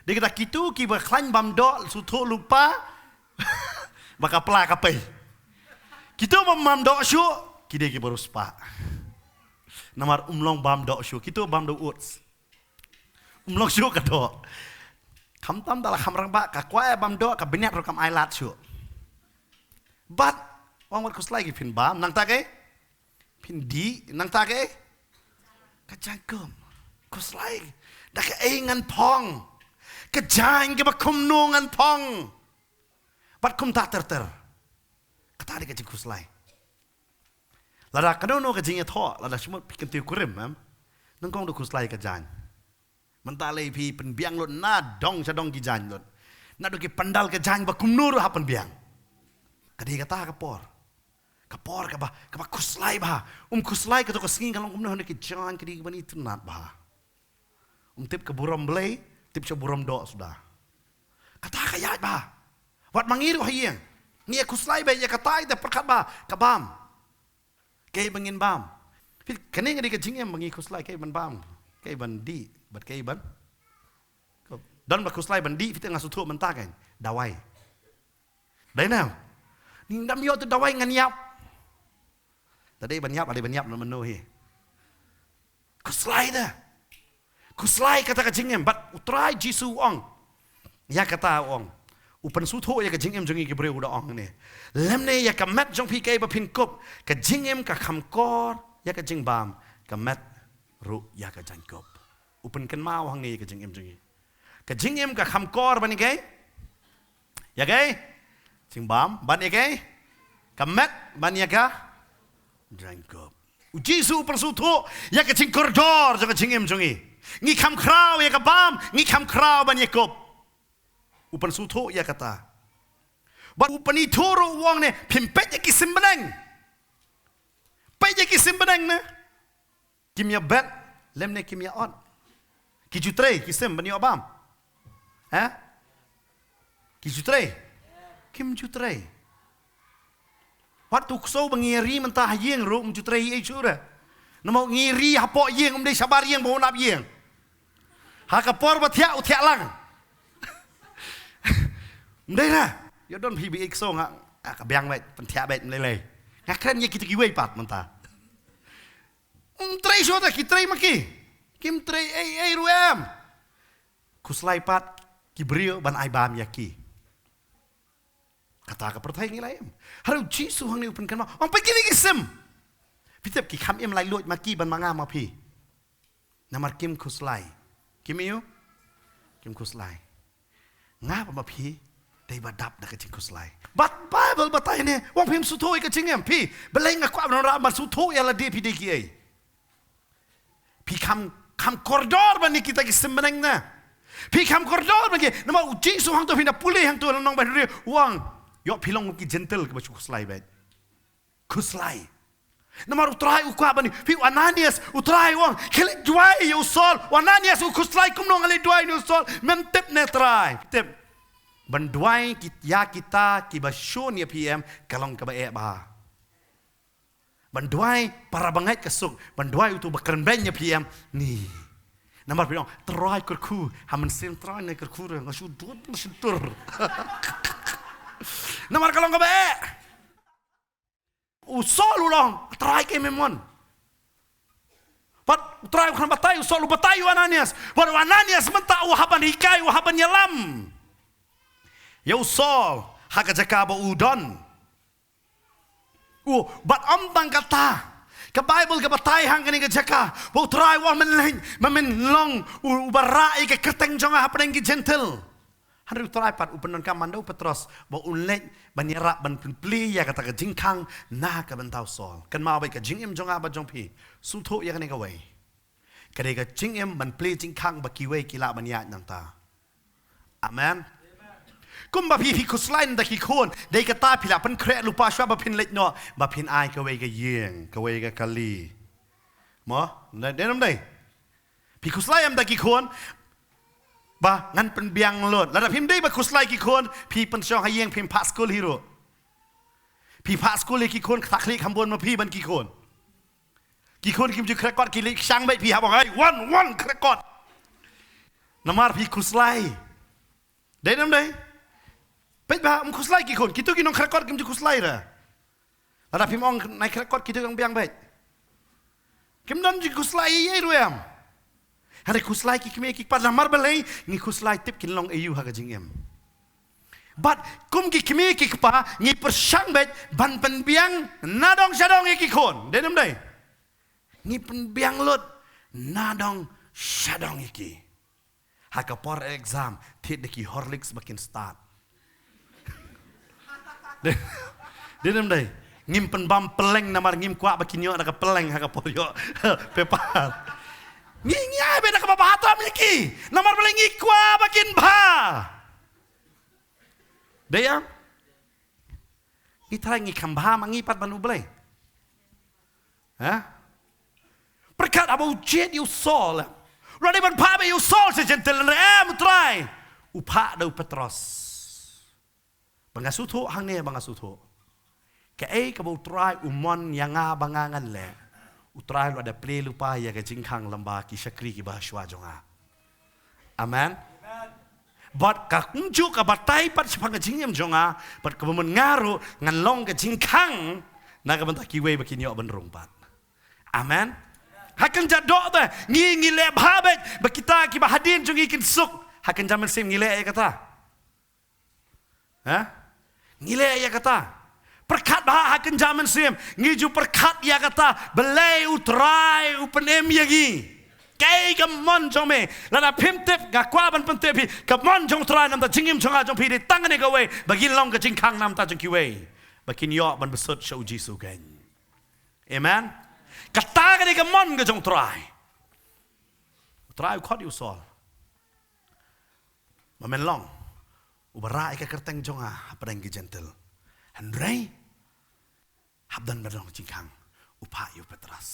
Dei kata kito kiba khlaiñ bam doh shu thoh lypa ba ka pla ka pei. Kito bam bam doh shuh ki dei kiba riewspah. Namar um long bam doh shuh kito bam doh ut. Um long shuh ka doh. Khamtam da la kham rangbah ka kwah bam doh ka bniat ruh kam ai lad shuh. Bad ong wat khuslai ki phin bam nangta kaei? Phin dih nangta kaei? Ka jaiñkup. Khuslai da kaei ngan phong? Ka jaiñ kaba kumno ngan phong? Bad kumta ter ter. Kata dei ka jingkhuslai. Lada kano kano ka jingïathoh lada shimut phi kyntiew kurim em. Nyngkong da khuslai ka jaiñ. Mynta lei phi pynbiang lut na dong sha dong ki jaiñ lut. Naduh ki pandal ka jaiñ ba kumno ruh ha pynbiang. Ka dei kata ka por. Ka por kaba kaba khuslai bha. Um khuslai kato ka sngi ka long kumno ha ki jaiñ ka dei kaba itynnad bha. Um tip ka burom Blei tip sha burom doh suda. Kata ka ïaid bha. Wat ma ngi ruh ha ïing ngi ïa khuslai bha ïa kata ïa pyrkhat bha ka bam. Kaei ba ngin bam? Phi kane nga dei ka jingim ba ngi khuslai kaei ban bam, kaei ban dih bad kaei ban. Don ba khuslai ban dih phi te nga shu thoh mynta kan dawai. Dei na. Ning dam ïoh tu dawai ngan ïap. Da dei ban ïap, da dei ban ïap na mano hi. Khuslai da. Khuslai kata ka jingim bad u Trai Jisu u ong. Ïa kata u ong. U pynsngewthuh ïa ka jingim jong ngi ki briew u da ong ne. Lymne ïa ka met jong phi kaei ba phin kup ka jingim ka kham kor ïa ka jingbam ka met ruh ïa ka jaiñkup. U pynkynmaw hangne ïa ka jingim jong ngi. Ka jingim ka kham kor ban ïa kaei? Ïa kaei? Jingbam ban ïa kaei? Ka met ban ïa ka jaiñkup. U Jisu u pynsngewthuh ïa ka jingkordor jong ka jingim jong ngi. Ngi kham khraw ïa ka bam, ngi kham khraw ban ïa kup. U pynsngewthuh ïa kata. Bad u pynithuh ruh u ong ne phim peit ïa ki sim bneng. Peit ïa ki sim bneng ne. Kim ïa bet lymne kim ïa ot. Ki ju trei ki sim ban ïoh bam. Ha? Ki ju trei. Kim ju trei. Wat tu kso ba ngi ri mynta ha ïing ruh um ju trei ei shuh re. Namar ngi ri hapoh ïing um dei shabar ïing ba un ap ïing. Ha ka por ba thiah u thiah lang. Mdei na. Ïoh don phi ba ïeit shuh nga, ah, ka biang beit, pynthiah beit, mlei lei. Nga kren ïa kita kiwei pat mynta. Ym trei shuh ta, ki trei ma ki. Kim trei ei ei ruh em. Khuslai pat ki briew ban ai bam ïa ki. Kata ka pyrthei ngi la im. Haduh Jisu hangne u pynkynmaw. Ong peit kine ki sim. Phi tip ki kham im lai luid ma ki ban ma nga ma phi. Namar kim khuslai. Kim ïoh? Kim khuslai. Nga bad ma phi dei ba dap da ka jingkhuslai. Bad Bible batai ne, ong phim sngewthuh ïa ka jingim phi. Balei nga kwah ban rah ban sngewthuh ïa lade phi dei kiei. Phi kham, kham kordor ban ïa kita ki sim bneng na. Phi kham kordor ban ki, namar u Jisu hangto phi na pule hangto la nong ban ri, u ong. Ïoh phi long ki Gentile kiba shu khuslai beit. Khuslai. Namar u Trai u kwah ban ïa, phi u Ananias, u Trai u ong. Khie leit duwai ïa u Saul, u Ananias u khuslai kumno nga leit duwai ïa u Saul, mem tip ne Trai. Tip. Ban duwai ki, ïa kita kiba shun ïa phi em, ka long kaba eh bha. Ban duwai para bangeit ka suk, ban duwai uto ba kren beiñ ïa phi em, ni. Namar phi ong, Trai kyrkhu, ha mynsiem Trai ne kyrkhu re, nga shu dur, nga shu dur. Namar ka long kaba eh. U Saul u long, Trai kei me mon. Bad u Trai u khlem batai, u Saul u batai u Ananias. Bad u Ananias mynta u hap ban hikai, u hap ban ïalam. Ïa u Saul, ha ka jaka ba u don. U, bad ym tang kata. Ka Bible ka batai hang kane ka jaka. Ba u Trai u ong men leit, ba men long, u, uba rah ïa ka kyrteng jong nga hapdeng ki Gentile. Hynrei u Trai pat u pyndonkam man da u Petros, ba un leit, ban ïarap, ban pynplie ïa kata ka jingkhang, na ka bynta u Saul. Kynmaw beit ka jingim jong nga bad jong phi. Sngewthuh ïa kane kawei. Ka dei ka jingim ban plie jingkhang ba kiwei ki lah ban ïaid nangta. Amen. Kumba phi phi khuslai na ki khun, dei kata phi la pynkhreh lypa shuwa ba phin leit noh, ba phin ai kawei ka ïing, kawei ka kali. Mo, dei, dei nam dei. Phi khuslai em da ki khun, ba ngan pynbiang lut. Lada phim dei ba khuslai ki khun, phi pynshong ha ïing phim phah skul hi ruh. Phi phah skul ïa ki khun, kata khlieh kham bun ma phi ban ki khun. Ki khun kim ju khreh kot ki leit shang beit phi hap ong, "Ai, wan, wan, khreh kot." Namar phi khuslai. Dei nam dei? Peit ba, ym khuslai ki khun, kito ki nongkhreh kot kim ju khuslai re. Lada phim ong, nai khreh kot kito ki ong biang beit. Kim don ju khuslai ei ei ruh em. Hynrei khuslai ki kmie ki kpa namar balei, ngi khuslai tip kin long aïu ha ka jingim. Bad kum ki kmie ki kpa ngi pyrshang beit ban pynbiang nadong shadong ïa ki khun. Dei nam dei? Ngi pynbiang lut nadong shadong ïa ki. Ha ka por exam, thied da ki Horlicks ba kin stad. Dei, dei nam dei? Ngim pynbam pylleng namar ngim kwah ba kin ïoh da ka pylleng ha ka por ïoh paper. Ngi, ngi ai beit da kaba bha tam ïa ki. Namar balei ngi kwah ba kin bha. Dei ïa? Ngi trai ngi kham bha ma ngi pat ban U Blei. Ha? Pyrkhat haba u jied ïa u Saul. U la dei ban phah beit ïa u Saul sha Jentil, hynrei em u Trai u phah da u Petros. Ba nga sngewthuh hangne, ba nga sngewthuh. Kaei kaba u Trai u mon ïa nga ba nga ngan leh, u Trai u la da plie lypa ïa ka jingkhang lem bad ki shakri kiba shuwa jong nga. Amen. Bad ka kumjuh ka batai pat shaphang ka jingim jong nga, bad kaba mut nga ruh ngan long ka jingkhang na ka bynta kiwei ba kin ïoh ban rung pat. Amen. Ha kynja doh te ngi, ngi leh bha beit ba kita kiba hadien jong ngi kin suk. Ha kynja mynsiem ngi leh ïa kata. Ha? Ngi leh ïa kata. Pyrkhat bha ha kynja mynsiem. Ngi ju pyrkhat ïa kata. Balei u Trai u pynim ïa ngi. Kaei ka mon jong me. Lada phim tip, nga kwah ban pyntip phi. Ka mon jong u Trai namar ka jingim jong nga jong phi dei tang kane kawei. Ba ngin long ka jingkhang namar ka jong kiwei. Ba kin ïoh ban bsut sha u Jisu keiñ. Amen. Kata ka dei ka mon ka jong u Trai. U Trai u khot ïa u Saul. Ba men long uba rah ïa ka kyrteng jong nga hapdeng ki Jentil. Hynrei hap don ba don jingkhang, u phah ïa u Petros.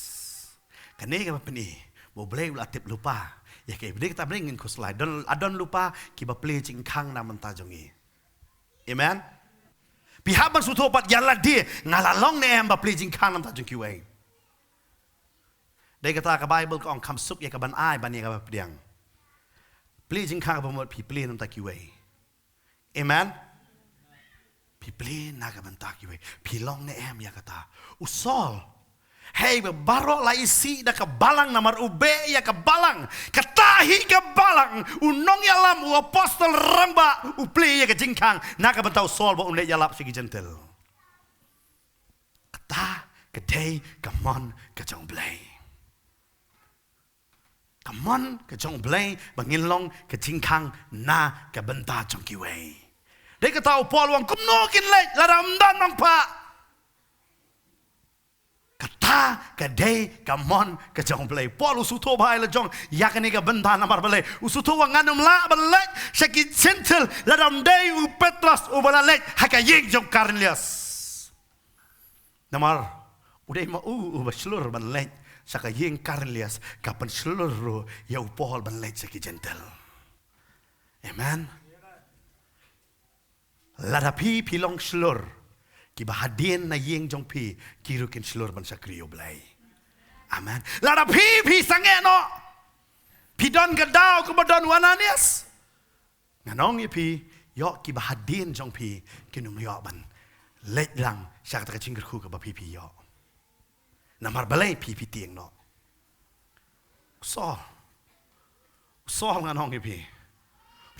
Kane kaba pyni ba U Blei u la tip lypa ïa kaei ba dei kata ba ngin khuslai. Don, la don lypa kiba plie jingkhang na bynta jong ngi. Amen. Phi hap ban sngewthuh pat ïa lade, nga la long ne em ba plie jingkhang na bynta jong kiwei. Dei kata ka Bible ka ong kham suk ïa ka ban ai ban ïa kaba pdiang. Plie jingkhang ba mut phi plie na bynta kiwei. Amen. Ki plie na ka bynta kiwei. Phi long ne em ïa kata? U Saul, hei ba baroh la isih da ka balang namar u beh ïa ka balang. Kata hi ka balang, u nongïalam, u apostol rangbah, u plie ïa ka jingkhang na ka bynta u Saul ba un leit ïalap sha ki Jentil. Kata ka dei ka mon ka jong U Blei. Ka mon ka jong U Blei ba ngin long ka jingkhang na ka bynta jong kiwei. Dei kata u Paul u ong kumno kin leit lada ym don nongphah. Kata ka dei ka mon ka jong U Blei. Paul u sngewthuh bha ïa la jong ïa kane ka bynta namar balei? U sngewthuh ba ngan ym lah ban leit sha ki Jentil lada ym dei u Petros uba la leit ha ka ïing jong Kornelius. Namar u dei ma u uba shlur ban leit sha ka ïing Kornelius, ka pynshlur ruh ïa u Paul ban leit sha ki Jentil. Amen. Lada phi, phi long shlur, kiba hadien na ïing jong phi ki ruh kin shlur ban shakri U Blei. Amen. Lada phi, phi sangeh noh, phi don ka daw kumba don u Ananias. Ngan ong ïa phi, ïoh kiba hadien jong phi kin ym ïoh ban leit lang sha kata ka jingkyrkhu kaba phi, phi ïoh. Namar balei? Phi, phi tieng noh. U Saul, u Saul ngan ong ïa phi,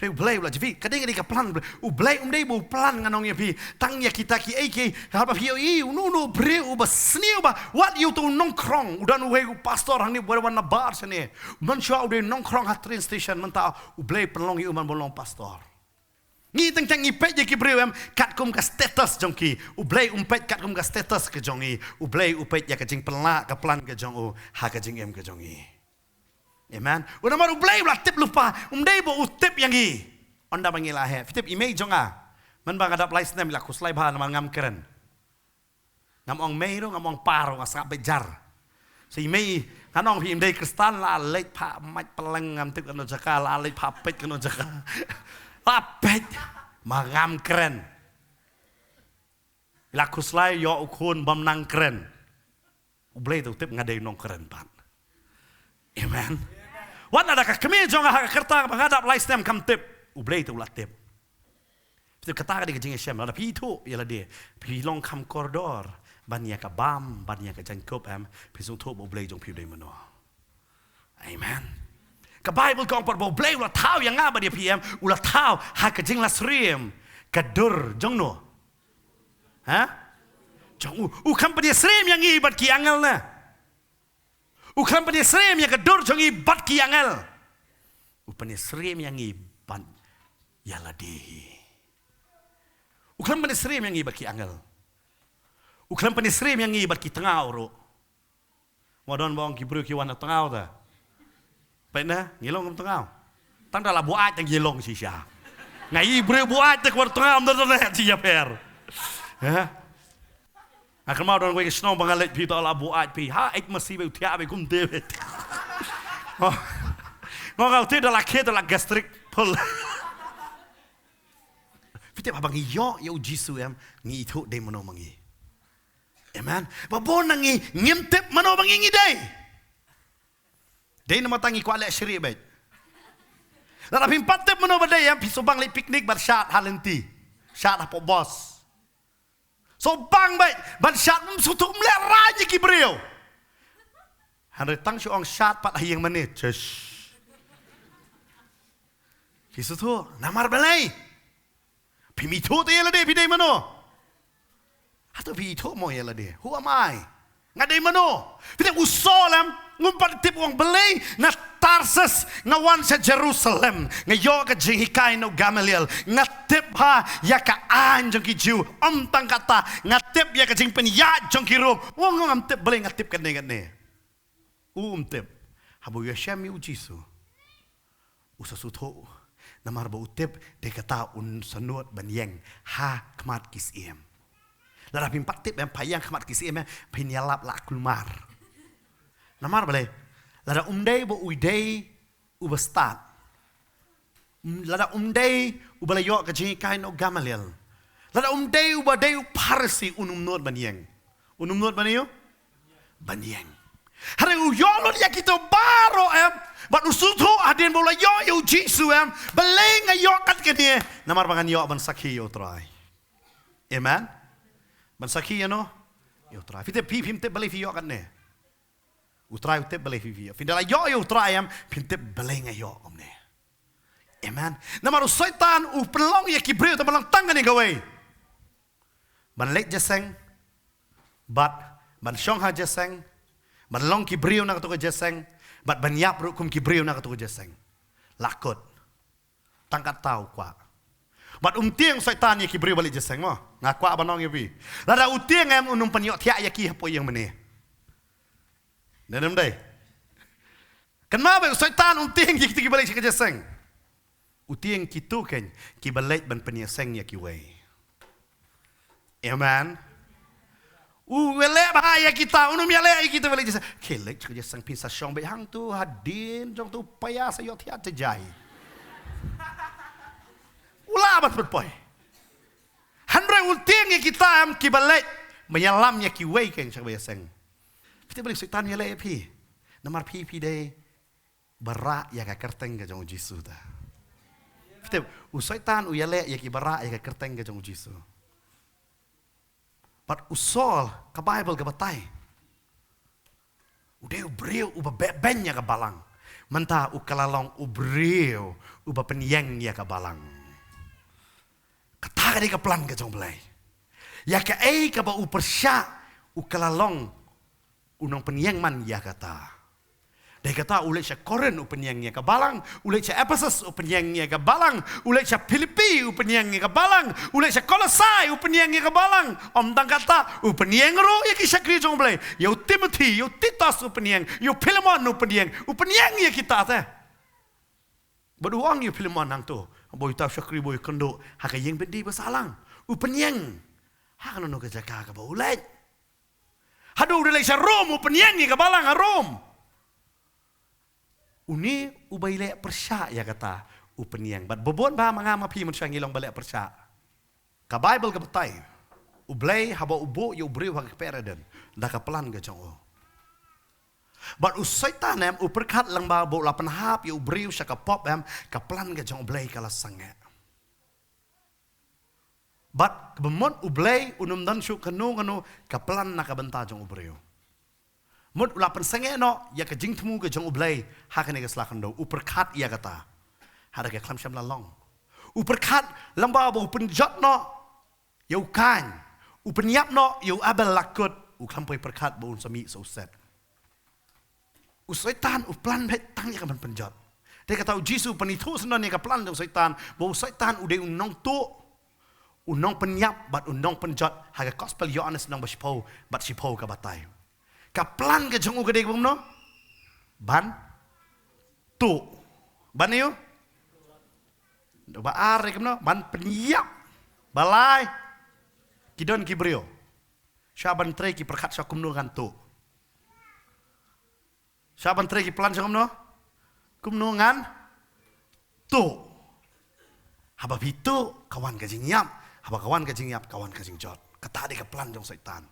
U Blei u la jubab, ka dei, ka dei ka plan U Blei. U Blei um dei ba u plan, ngan ong ïa phi, tang ïa kita kiei kiei. Haba phi ïohi uno uno u briew uba sniew bha, wat ïa uto u nongkhrong, u don uwei u pastor hangne uba wan nabar shane. Mynshuwa u dei nongkhrong ha train station, mynta U Blei pynlong ïa u ban long pastor. Ngi teng teng ngi peit ïa ki briew em katkum ka status jong ki. U Blei um peit katkum ka status ka jong ngi. U Blei u peit ïa ka jingpynlah, ka plan ka jong u ha ka jingim ka jong ngi. Amen. U namar U Blei u la tip lypa, um dei ba u tip ïa ngi. Ynda ba ngi la heh. Phi tip i mei jong nga, mynba nga dap lai snem i la khuslai bha namar ngam kren. Ngam ong mei ruh, ngam ong pa ruh, nga sngap beit jar. Sa i mei, ngan ong phi, im dei Khristan, la leit phah mait pylleng, ngam tip kano jaka, la leit phah peit kano jaka. La peit, ma ngam kren. I la khuslai, ïoh u khun bym nang kren. U Blei te u tip nga dei nongkren pat. Amen. Wat lada ka kmie jong nga ha ka rta ba nga dap lai snem kam tip, U Blei te u la tip. Phi tip, kata ka dei ka jingïashem. Lada phi ithuh ïa lade, phi long kham kordor ban ïa ka bam, ban ïa ka jaiñkup em, phi sngewthuh ba U Blei jong phi u dei mano. Amen. Ka Baibl ka ong pat ba U Blei u la thaw ïa nga bad ïa phi em, u la thaw ha ka jinglasyriem ka dur jong no? Ha? Jong u. U kham pynïasyriem ïa ngi bad ki angel ne? U kham pynïasyriem ïa ka dur jong ngi bad ki angel. U pynïasyriem ïa ngi bad ïa lade hi. U kham pynïasyriem ïa ngi bad ki angel. U kham pynïasyriem ïa ngi bad ki tngaw ruh. Mo don ba ong ki briew ki wan na tngaw ta. Peit na, ngi long kum tngaw. Tang da la buaid tang ngi long shisha. Nga i briew buaid te kwar tngaw, ym don na shisha pher. Ha? Nga kynmaw don wei ka shnong ba nga leit phi, ta la buaid phi. Ha, ek masi be u thiah be kum te be. Mo nga u te da la khe da la gastric pull. Phi te ba ngi ïoh ïa u Jisu em, ngi ithuh dei mano ma ngi. Amen. Ba bun na ngi ngim tip mano ba ngi ngi dei. Dei namar tang ngi kwah leh shrieh beit. Lada phim pat tip mano ba dei em, phi shu bang leit picnic bad shad ha lynti, shad hapoh bos. Shu bang beit ban shad, ym shu thuk, ym leh rain ïa ki briew. Hynrei tang shu ong shad pat ha ïing mane, chesh. Phi shu thuk namar balei? Phim ithuh te ïa lade phi dei mano. Hato phi ithuh mo ïa lade? Who am I? Nga dei mano? Phi tip u Saul em, um pat tip, u ong balei na Tarsus nga wan sha Jerusalem, nga ïoh ka jinghikai na u Gamaliel, nga tip ha ïa ka aiñ jong ki Jiw, ym tang kata, nga tip ïa ka jingpynïaid jong ki Rom. U ong ngam tip, balei nga tip kane kane. U um tip. Haba u ïashem ïa u Jisu, u sa sngewthuh, namar ba u tip dei kata un sa nud ban ïeng ha khmat ki syiem. Lada phim pat tip em, pha ïeng ha khmat ki syiem em, phin ïalap la kulmar. Namar balei? Lada um dei ba u dei uba stad, lada um dei uba la ïoh ka jinghikai na u Gamaliel, lada um dei uba dei u Pharisi, un ym nud ban ïeng. Un ym nud ban ïeng. Ban ïeng. Hynrei u ïoh lut ïa kito baroh em, bad u sngewthuh hadien ba u la ïoh ïa u Jisu em, balei nga ïoh kat kane? Namar ba ngan ïoh ban sakhi ïa u Trai. Amen. Ban sakhi ïa no? Ïa U Trai. Phi tip, phi, phim tip balei phi ïoh katne. U Trai u tip balei phi, phi ïoh. Phi da la ïoh ïa U Trai em, phim tip balei nga ïoh kumne. Amen. Namar u Soitan u pynlong ïa ki briew, te ban long tang kane kawei. Ban leit jingïaseng, bad ban shong ha jingïaseng, ban long ki briew na katu ka jingïaseng, bad ban ïap ruh kum ki briew na katu ka jingïaseng. La kut. Tang kata u kwah. Bad um tieng Soitan ïa ki briew ba leit jingïaseng mo. Nga kwah ban ong ïa phi. Lada u tieng em, un ym pynïohthiah ïa ki hapoh ïing mane. Dei ne ym dei? Kynmaw ba u Soitan um tieng ïa kito ki ba leit sha ka jingïaseng. U tieng kito keiñ ki ba leit ban pynïaseng ïa kiwei. Amen. U ïaleh bha ïa kita, un ym ïaleh ïa kita ba leit jingïaseng. Ki leit sha ka jingïaseng, phin sa shong beit hangto, hadien jong to, paya sa ïohthiah jai. U lah ban pynpoi. Hynrei u tieng ïa kita em ki ba leit ban ïalam ïa kiwei keiñ sha ka jingïaseng. Phi tip balei u Soitan u ïaleh ïa phi? Namar phi, phi dei ba rah ïa ka kyrteng ka jong u Jisu te. Phi tip, u Soitan u ïaleh ïa ki ba rah ïa ka kyrteng ka jong u Jisu. Bad u Saul, ka Baibl ka batai, u dei u briew uba beh beiñ ïa ka balang. Mynta u kylla long u briew uba pynïeng ïa ka balang. Kata ka dei ka plan ka jong U Blei. Ïa kaei kaba u pyrshah, u kylla long u nongpynïeng man ïa kata. Dei kata u leit sha Korinth u pynïeng ïa ka balang, u leit sha Ephesus u pynïeng ïa ka balang, u leit sha Philippi u pynïeng ïa ka balang, u leit sha Kolosai u pynïeng ïa ka balang. Ym tang kata, u pynïeng ruh ïa ki shakri jong U Blei, ïa u Timothy, ïa u Titus u pynïeng, ïa u Philemon u pynïeng, u pynïeng ïa kita te. Bad u ong ïa u Philemon hangto, ba u ïa uta u shakri ba u ïakynduh ha ka ïing byndi ba sahlang. U pynïeng ha kano kano ka jaka kaba u leit. Haduh u da leit sha Rom, u pynïeng ïa ka balang ha Rom. Une uba ïaleh pyrshah ïa kata, u pynïeng. Bad ba bun ba ma nga ma phi mynshuwa ngi long ba leh pyrshah. Ka Baibl ka batai, U Blei haba u buh ïa u briew ha ka kper Eden, da ka plan ka jong u. Bad u Soitan em, u pyrkhat lyngba ba u la pynhap ïa u briew sha ka pop em, ka plan ka jong U Blei ka la sangeh. Bad kaba mut U Blei un ym don shuh kano kano ka plan na ka bynta jong u briew. Mut u la pynsangeh noh ïa ka jingthmu ka jong U Blei ha kane ka sla khyndew, u pyrkhat ïa kata. Hynrei ka khlem shym la long. U pyrkhat lyngba ba u pynjot noh ïa u Kain, u pynïap noh ïa u Abel, la kut, u khlem poi pyrkhat ba un sa mih sa u Set. U Soitan u plan beit tang ïa ka ban pynjot. Te kata u Jisu u pynithuh syndon ïa ka plan jong u Soitan, ba u Soitan u dei u nongtuh, u nongpynïap bad u nongpynjot. Ha ka Gospel Ïoannis lynnong ba shiphew bad shiphew ka batai, ka plan ka jong u ka dei kumno? Ban tuh. Ban ïoh? Ba ar dei kumno? Ban pynïap. Ba lai, ki don ki briew, sha ban trei ki pyrkhat sha kumno ngan tuh. Sha ban trei ki plan sha kumno? Kumno ngan tuh. Haba phi tuh ka wan ka jingïap. Haba ka wan ka jingïap ka wan ka jingjot. Kata dei ka plan jong u Soitan.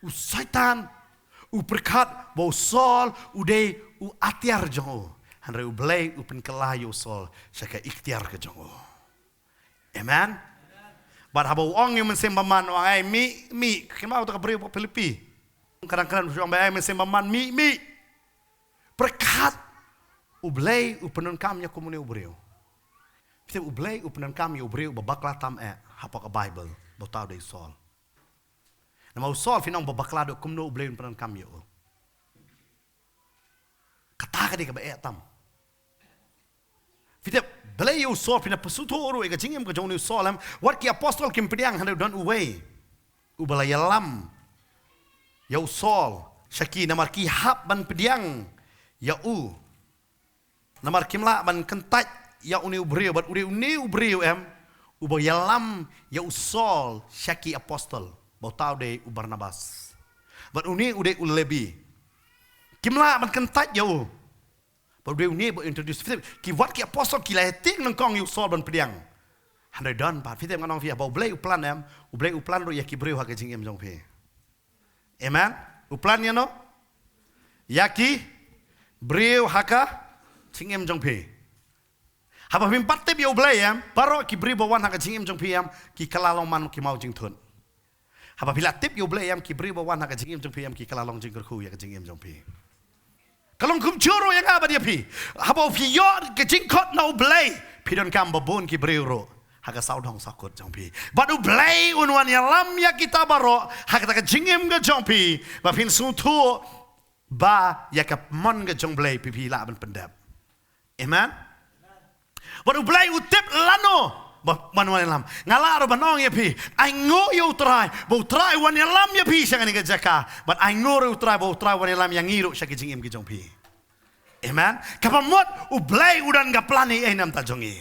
U Soitan u pyrkhat ba u Saul u dei u atiar jong u. Hynrei U Blei u pynkylla ïa u Saul sha ka iktiar ka jong u. Amen. Bad haba u ong ïa u Mynsiem Bymman, u ong, "Ai, mih, mih." Kynmaw uta ka briew Philippi. Kren kren u ong ba, "Ai, Mynsiem Bymman, mih, mih." Pyrkhat, U Blei u pyndonkam ïa kumne u briew. Phi tip, U Blei u pyndonkam ïa u briew ba bakla tam eh hapoh ka Baibl, ba uta u dei u Saul. Namar u Saul phin ong ba bakla, dei kumno U Blei un pyndonkam ïa u? Kata ka dei kaba eh tam. Phi tip, balei ïa u Saul? Phin da pyrshah ruh ïa ka jingim ka jong une u Saul em. Wat ki apostol kim pdiang, hynrei don uwei uba la ïalam ïa u Saul sha ki, namar ki hap ban pdiang ïa u. Namar kim lah ban kyntait ïa une u briew, bad u dei une u briew em uba ïalam ïa u Saul sha ki apostol, ba uta u dei u Barnabas. Bad une u dei u Lebi. Kim lah ban kyntait ïa u. Bad u dei une ba introduce. Phi tip, ki, wat ki apostol ki la ïatieng nyngkong ïa u Saul ban pdiang. Hynrei don pat, phi tip, ngan ong phi, haba U Blei u plan em, U Blei u plan ruh ïa ki briew ha ka jingim jong phi. Amen. U plan ïa no? Ïa ki briew ha ka jingim jong phi. Haba phim pat tip ïa U Blei em, baroh ki briew ba wan ha ka jingim jong phi em, ki kylla long man ki maw jingthut. Haba phi la tip ïa U Blei em, ki briew ba wan ha ka jingim jong phi em, ki kylla long jingkyrkhu ïa ka jingim jong phi. Ka long kumjuh ruh ïa nga bad ïa phi. Haba phi ïoh ka jingkhot na U Blei, phi donkam ba bun ki briew ruh ha ka sawdong sawkut jong phi. Bad U Blei un wan ïalam ïa kita baroh ha kata ka jingim ka jong phi, ba phin sngewthuh ba ïa ka mon ka jong U Blei phi, phi lah ban pyndep. Amen. Bad U Blei u tip lano ba, ban wan ïalam. Nga lah ruh ban ong ïa phi, ainguh ïa U Trai, ba U Trai wan ïalam ïa phi sha kane ka jaka. Bad ainguh ruh ïa U Trai, ba U Trai wan ïalam ïa ngi ruh sha ki jingim ki jong phi. Amen. Kaba mut U Blei u don ka plan ei ei na ka bynta jong ngi.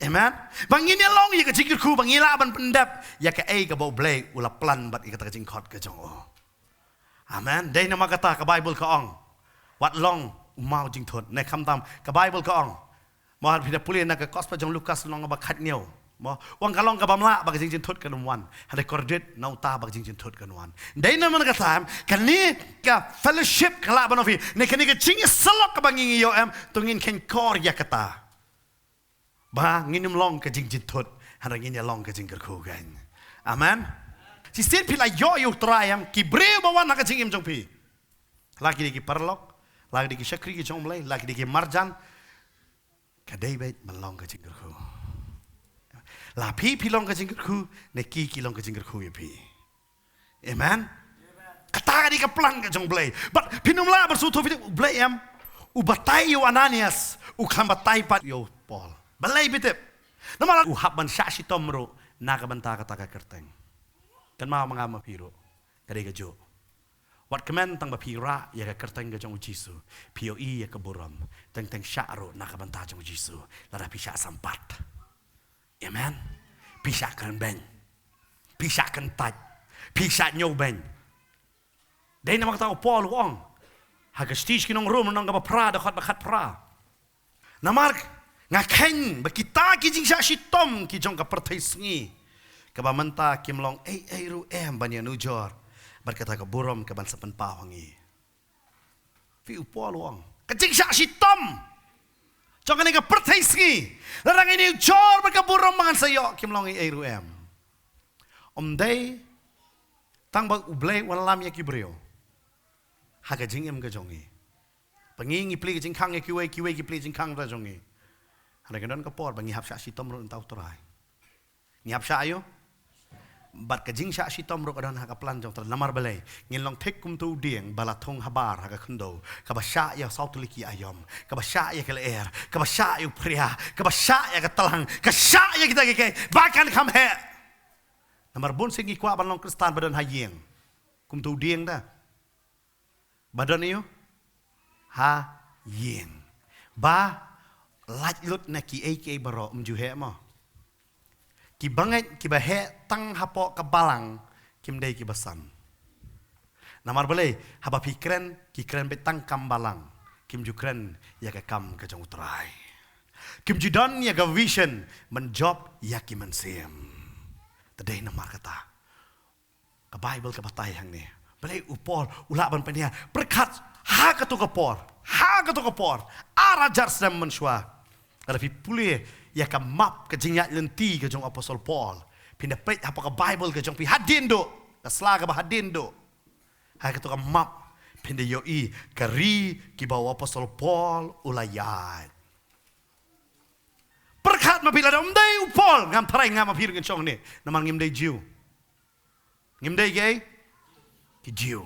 Amen. Ba ngin ïa long ïa ka jingkyrkhu, ba ngi lah ban pyndep ïa kaei kaba U Blei u la plan bad ïa kata ka jingkhot ka jong u. Amen. Dei namar kata ka Baibl ka ong, wat long u maw jingthut. Ne khamtam, ka Baibl ka ong, mo, phi da pule na ka Gospel jong Lukas lynnong ba khathynñiew, mo, u ong ka long kaba mlah ba ka jingjynthut kan ym wan. Hynrei kordit na uta ba ka jingjynthut kan wan. Dei namar kata, em, kane ka fellowship ka lah ban ong ïa phi, ne kane ka jingïasyllok kaba ngi ïoh, em, to ngin kheiñ kor ïa kata, ba ngin ym long ka jingjynthut, hynrei ngin ïa long ka jingkyrkhu kein. Amen. Shisien phi la ïoh ïa U Trai, em, ki briew ba wan ha ka jingim jong phi, la ki dei ki paralok, la ki dei ki shakri ki jong U Blei, la ki dei ki marjan, ka dei beit ban long ka jingkyrkhu. La phi phi long ka jingkyrkhu, ne ki ki long ka jingkyrkhu ïa phi. Amen. Kata ka dei ka plan ka jong U Blei. Bad phin ym lah ban sngewthuh phi tip U Blei, em, u batai ïa u Ananias, u khlem batai pat ïa u Paul. Balei phi tip? Namar u hap ban shah shitom ruh na ka bynta kata ka kyrteng. Kynmaw ma nga ma phi ruh, ka dei kajuh. Wat kmen tang ba phi rah ïa ka kyrteng ka jong U Jisu, phi ïohi ïa ka burom, teng teng shah ruh na ka bynta jong U Jisu, lada phi shah sampat. Amen. Phi shah kren beiñ. Phi shah kyntait. Phi shah ñiewbeiñ. Dei namar kata u Paul u ong ha ka shithi sha ki nong Rom, lynnong kaba phra, dkhot ba khatphra. Namar nga kheiñ ba kita ki jingshah shitom ki jong ka pyrthei sngi kaba mynta kim long ei ei ruh em ban ïanujor bad kata ka burom kaban sa pynpaw ha ngi. Phi, u Paul u ong, ka jingshah shitom jong kane ka pyrthei sngi, lada ngin ïanujor bad ka burom ba ngan sa ïoh, kim long ei ei ruh em. Ym dei tang ba U Blei u wan ïalam ïa ki briew ha ka jingim ka jong ngi. Ba ngi ngi plie ka jingkhang ïa kiwei, kiwei ki plie jingkhang na ka bynta jong ngi. Hynrei ka don ka por ba ngi hap shah shitom ruh na ka bynta U Trai. Ngi hap shah ïa u. Bad ka jingshah shitom ruh ka don ha ka plan jong U Trai. Namar balei? Ngin long thik kum uto u dieng ba la thung habar ha ka khyndew, kaba shah ïa saw tylli ki aïom, kaba shah ïa ka lyer, kaba shah ïa u phria, kaba shah ïa ka tlang, ka shah ïa kita kiei kiei ba kan kham heh. Namar bun sien ngi kwah ban long Khristan ba don ha ïing, kum uto u dieng da. Ba don ïa u ha ïing, ba lait lut na kiei kiei baroh, ym ju heh mo. Ki bangeit kiba heh tang hapoh ka balang kim dei kiba san. Namar balei? Haba phi kren, ki kren beit tang kam balang, kim ju kren ïa ka kam ka jong U Trai. Kim ju don ïa ka vision ban jop ïa ki mynsiem. Te dei namar kata ka Baibl ka batai hangne. Balei u Paul u lah ban pynhiar? Pyrkhat, ha kato ka por, ha kato ka por, ar hajar snem mynshuwa, lada phi pule ïa ka map ka jingïaid lynti ka jong u Apostol Paul, phin da peit hapoh ka Baibl ka jong phi hadien duh, ka sla kaba hadien duh, ha kato ka map phin da ïohi ka ri kiba u Apostol Paul u la ïaid. Pyrkhat ma phi, lada ym dei u Paul, ngam tharai nga ma phi ruh ngin shong hangne, namar ngim dei Jiw. Ngim dei kiei? Ki Jiw.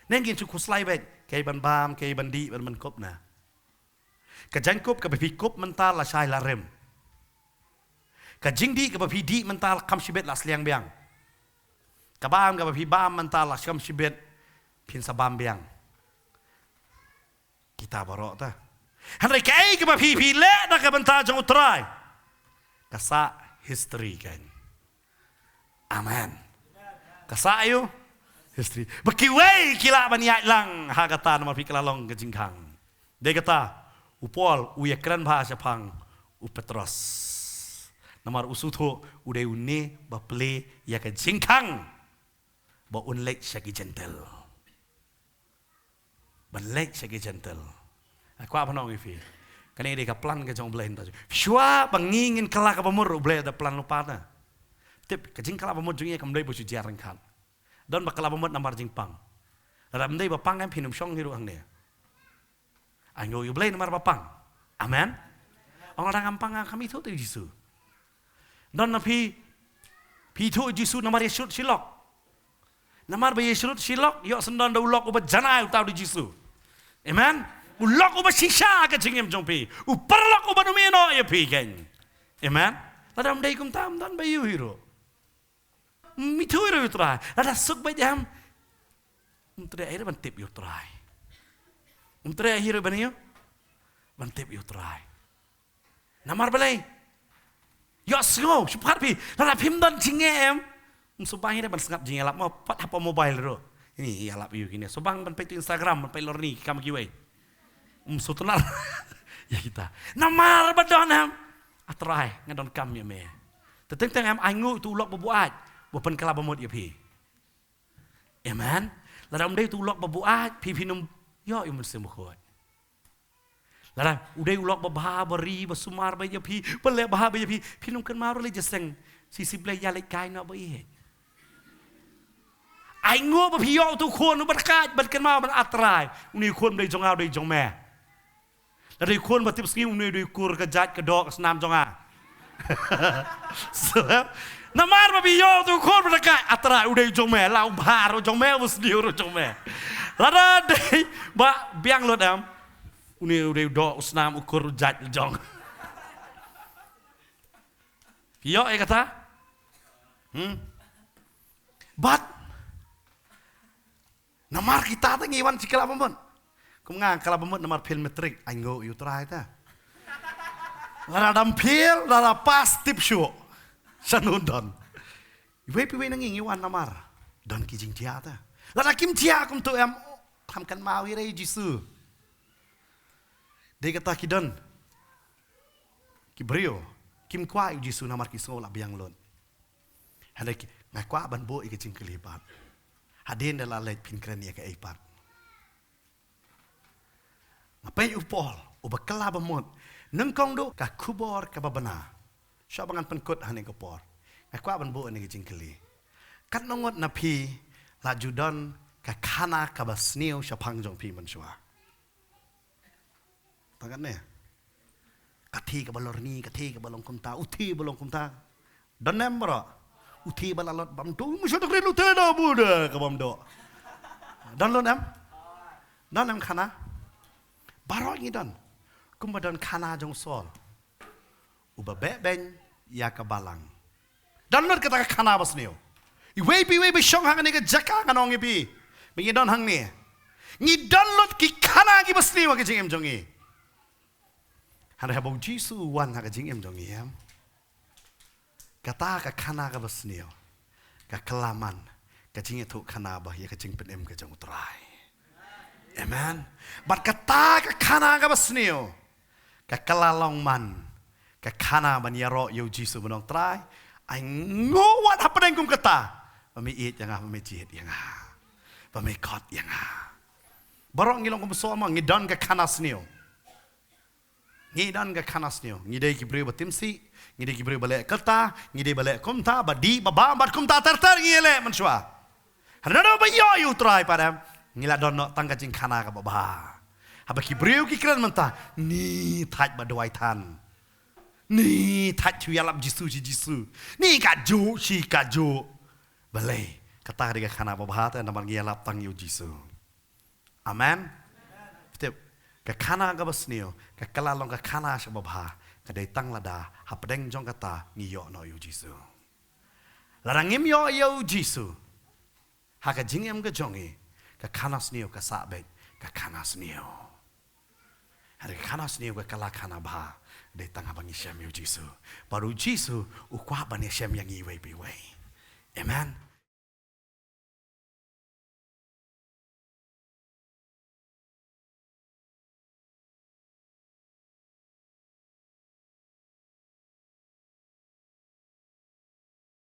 Ne ngin shu khuslai beit, kaei ban bam, kaei ban dih, ban, ban kup na. Ka jingkup kaba phi kup mynta la shai la rim. Ka jingdih kaba phi dih mynta la kham shibit la sliang biang. Ka bam kaba phi bam mynta la kham shibit phin sa bam biang. Kita baroh ta. Hynrei kaei kaba phi, phi leh na ka bynta jong U Trai, ka sah history kein. Amen. Ka sah ïa u history. Ba kiwei ki lah ban ïaid lang ha kata namar phi kylla long ka jingkhang. Dei kata u Paul u ïakren bha shaphang u Petros. Namar u sngewthuh u dei une ba plie ïa ka jingkhang ba un leit sha ki Jentil. Ban leit sha ki Jentil. Nga kwah ban ong ïa phi, Kane dei ka plan ka jong U Blei mynta. Shuwa ba ngi ngin kylla kaba mut, U Blei u da plan lypa te. Tip, ka jingkylla ba mut jong ngi kam dei ba shu jia ryngkat. Don ba kylla ba mut namar jingpang. Lada ym dei ba pang em, phin ym shong hi ruh hangne. Ai nguh ïa U Blei namar ba pang. Amen. Ong lada ngam pang, kam ithuh te ïa U Jisu. Don na phi, phi ithuh ïa U Jisu namar ïa shrut shi lok. Namar ba ïa shrut shi lok, ïoh shen don da u lok uba janai, uta u dei U Jisu. Amen. U lok uba shisha ha ka jingim jong phi. U paralok uba nym ïehnoh ïa phi kein. Amen. Lada ym dei kumta, ym don ba ïoh hi ruh. Ym ithuh hi ruh ïa U Trai. Lada suk beit em, ym treh hi ruh ban tip ïa U Trai. Ym treh hi ruh ban ïoh, ban tip ïa U Trai. Namar balei? Ïohsngew, shu pat phi. Lada phim don jingeh em, ym sngewbang hi ruh ban sngap jingïalap mo, pat hapoh mobile ruh. Ïalap ïa kine. Sngewbang ban peit Instagram, ban peit lorni, ki kam kiwei. Ym sngewtynnat ïa kita. Namar ba don em, A Trai, nga donkam ïa me. Te teng teng em, ai nguh ïa uto u lok ba buaid, ba pynkylla ba mut ïa phi. Amen. Lada ym dei uto u lok ba buaid, phi phin ym ïoh ïa u Mynsiem Bakhuid. Lada u dei u lok ba bha, ba ri, ba sumar bha ïa phi, ba leh bha bha ïa phi, phin ym kynmaw ruh lei jingïaseng. Shisha Blei, ïa leit kai noh ba ïeit. Ai nguh ba phi ïoh uto u khun uba dakaid, ban kynmaw ban, A Trai, une u khun ym dei jong nga, u dei jong me. Lada dei u khun ba tipsngi, une u dei u kur, ka jait, ka doh, ka snam jong nga. So, namar ba phi ïoh uto u khun ba dakaid, A Trai, u dei jong me, la u bha ruh jong me, u sniew ruh jong me. Lada dei ba biang lut em, une u dei u doh, u snam, u kur, u jait, u jong. Phi ïoh ïa kata? Hmm? But namar kita te ngi wan sha kylla ba mut. Kum nga kylla ba mut namar fail matric, ai nguh ïa U Trai te. Lada dang fail, lada pass, tip shuh. Shano don? Iwei pa iwei na ngi ngi wan namar don ki jingthiah te. Lada kim thiah kumto em, kam kynmaw hi re ïa U Jisu. Dei kata ki don ki briew kim kwah ïa U Jisu namar ki sngew la biang lut. Hynrei ki, nga kwah ban buh ïa ka jingkylli pat. Hadien da la leit phin kren ïa kaei pat? Nga peit u Paul uba kylla ba mut. Nyngkong duh ka khubor kaba bna. Shuwa ba ngan pynkut ha kane ka por, nga kwah ban buh ïa kane ka jingkylli. Katno ngut na phi la ju don ka khana kaba sniew shaphang jong phi mynshuwa? Tang katne. Ka thie kaba lorni, ka thie kaba long kumta, u thie ba long kumta. Don em baroh? U thie ba la lot bam tu, mu shu dak ri lu te da bu da ka bam do. Don lut em? Don em khana? Baroh ngi don. Kumba don khana jong u Saul uba beh beiñ ïa ka balang. Don lut kata ka khana ba sniew. Iwei pa iwei ba shong hangne ka jaka, ngan ong ïa phi, ba ngi don hangne, ngi don lut ki khana kiba sniew ha ka jingim jong ngi. Hynrei haba U Jisu u wan ha ka jingim jong ngi, em, kata ka khana kaba sniew ka kylla man ka jingïathuh khana bha ïa ka jingpynim ka jong U Trai. Amen. Bad kata ka khana kaba sniew ka kylla long man ka khana ban ïaroh ïa U Jisu ban ong, Trai, ai nguh wat hapdeng kum kata ba me ïeit ïa nga, ba me jied ïa nga, ba me khot ïa nga. Baroh ngi long kum u Saul mo, ngi don ka khana sniew. Ngi don ka khana sniew. Ngi dei ki briew ba timsih, ngi dei ki briew ba leh kata, ngi dei ba leh kumta, ba dih ba bam bad kumta ter ter ngi leh mynshuwa. Hynrei naduh ba ïoh ïa U Trai pat, em, ngi la don noh tang ka jingkhana kaba bha. Haba ki briew ki kren mynta, ni thait ba duwai than, ni thait shu ïalap Jisu shi Jisu, ni kajuh shi kajuh. Balei? Kata ka dei ka khana ba bha te namar ngi ïalap tang ïa U Jisu. Amen. Tip, ka khana kaba sniew ka kylla long ka khana sha ba bha, ka dei tang lada hapdeng jong kata ngi ïoh noh ïa U Jisu. Lada ngim ïoh ïa U Jisu ha ka jingim ka jong ngi, ka khana sniew ka sah beit ka khana sniew. Hynrei ka khana sniew ka kylla khana bha dei tang haba ngi shem ïa U Jisu. Bad U Jisu u kwah ban ïashem ïa ngi iwei pa iwei. Amen.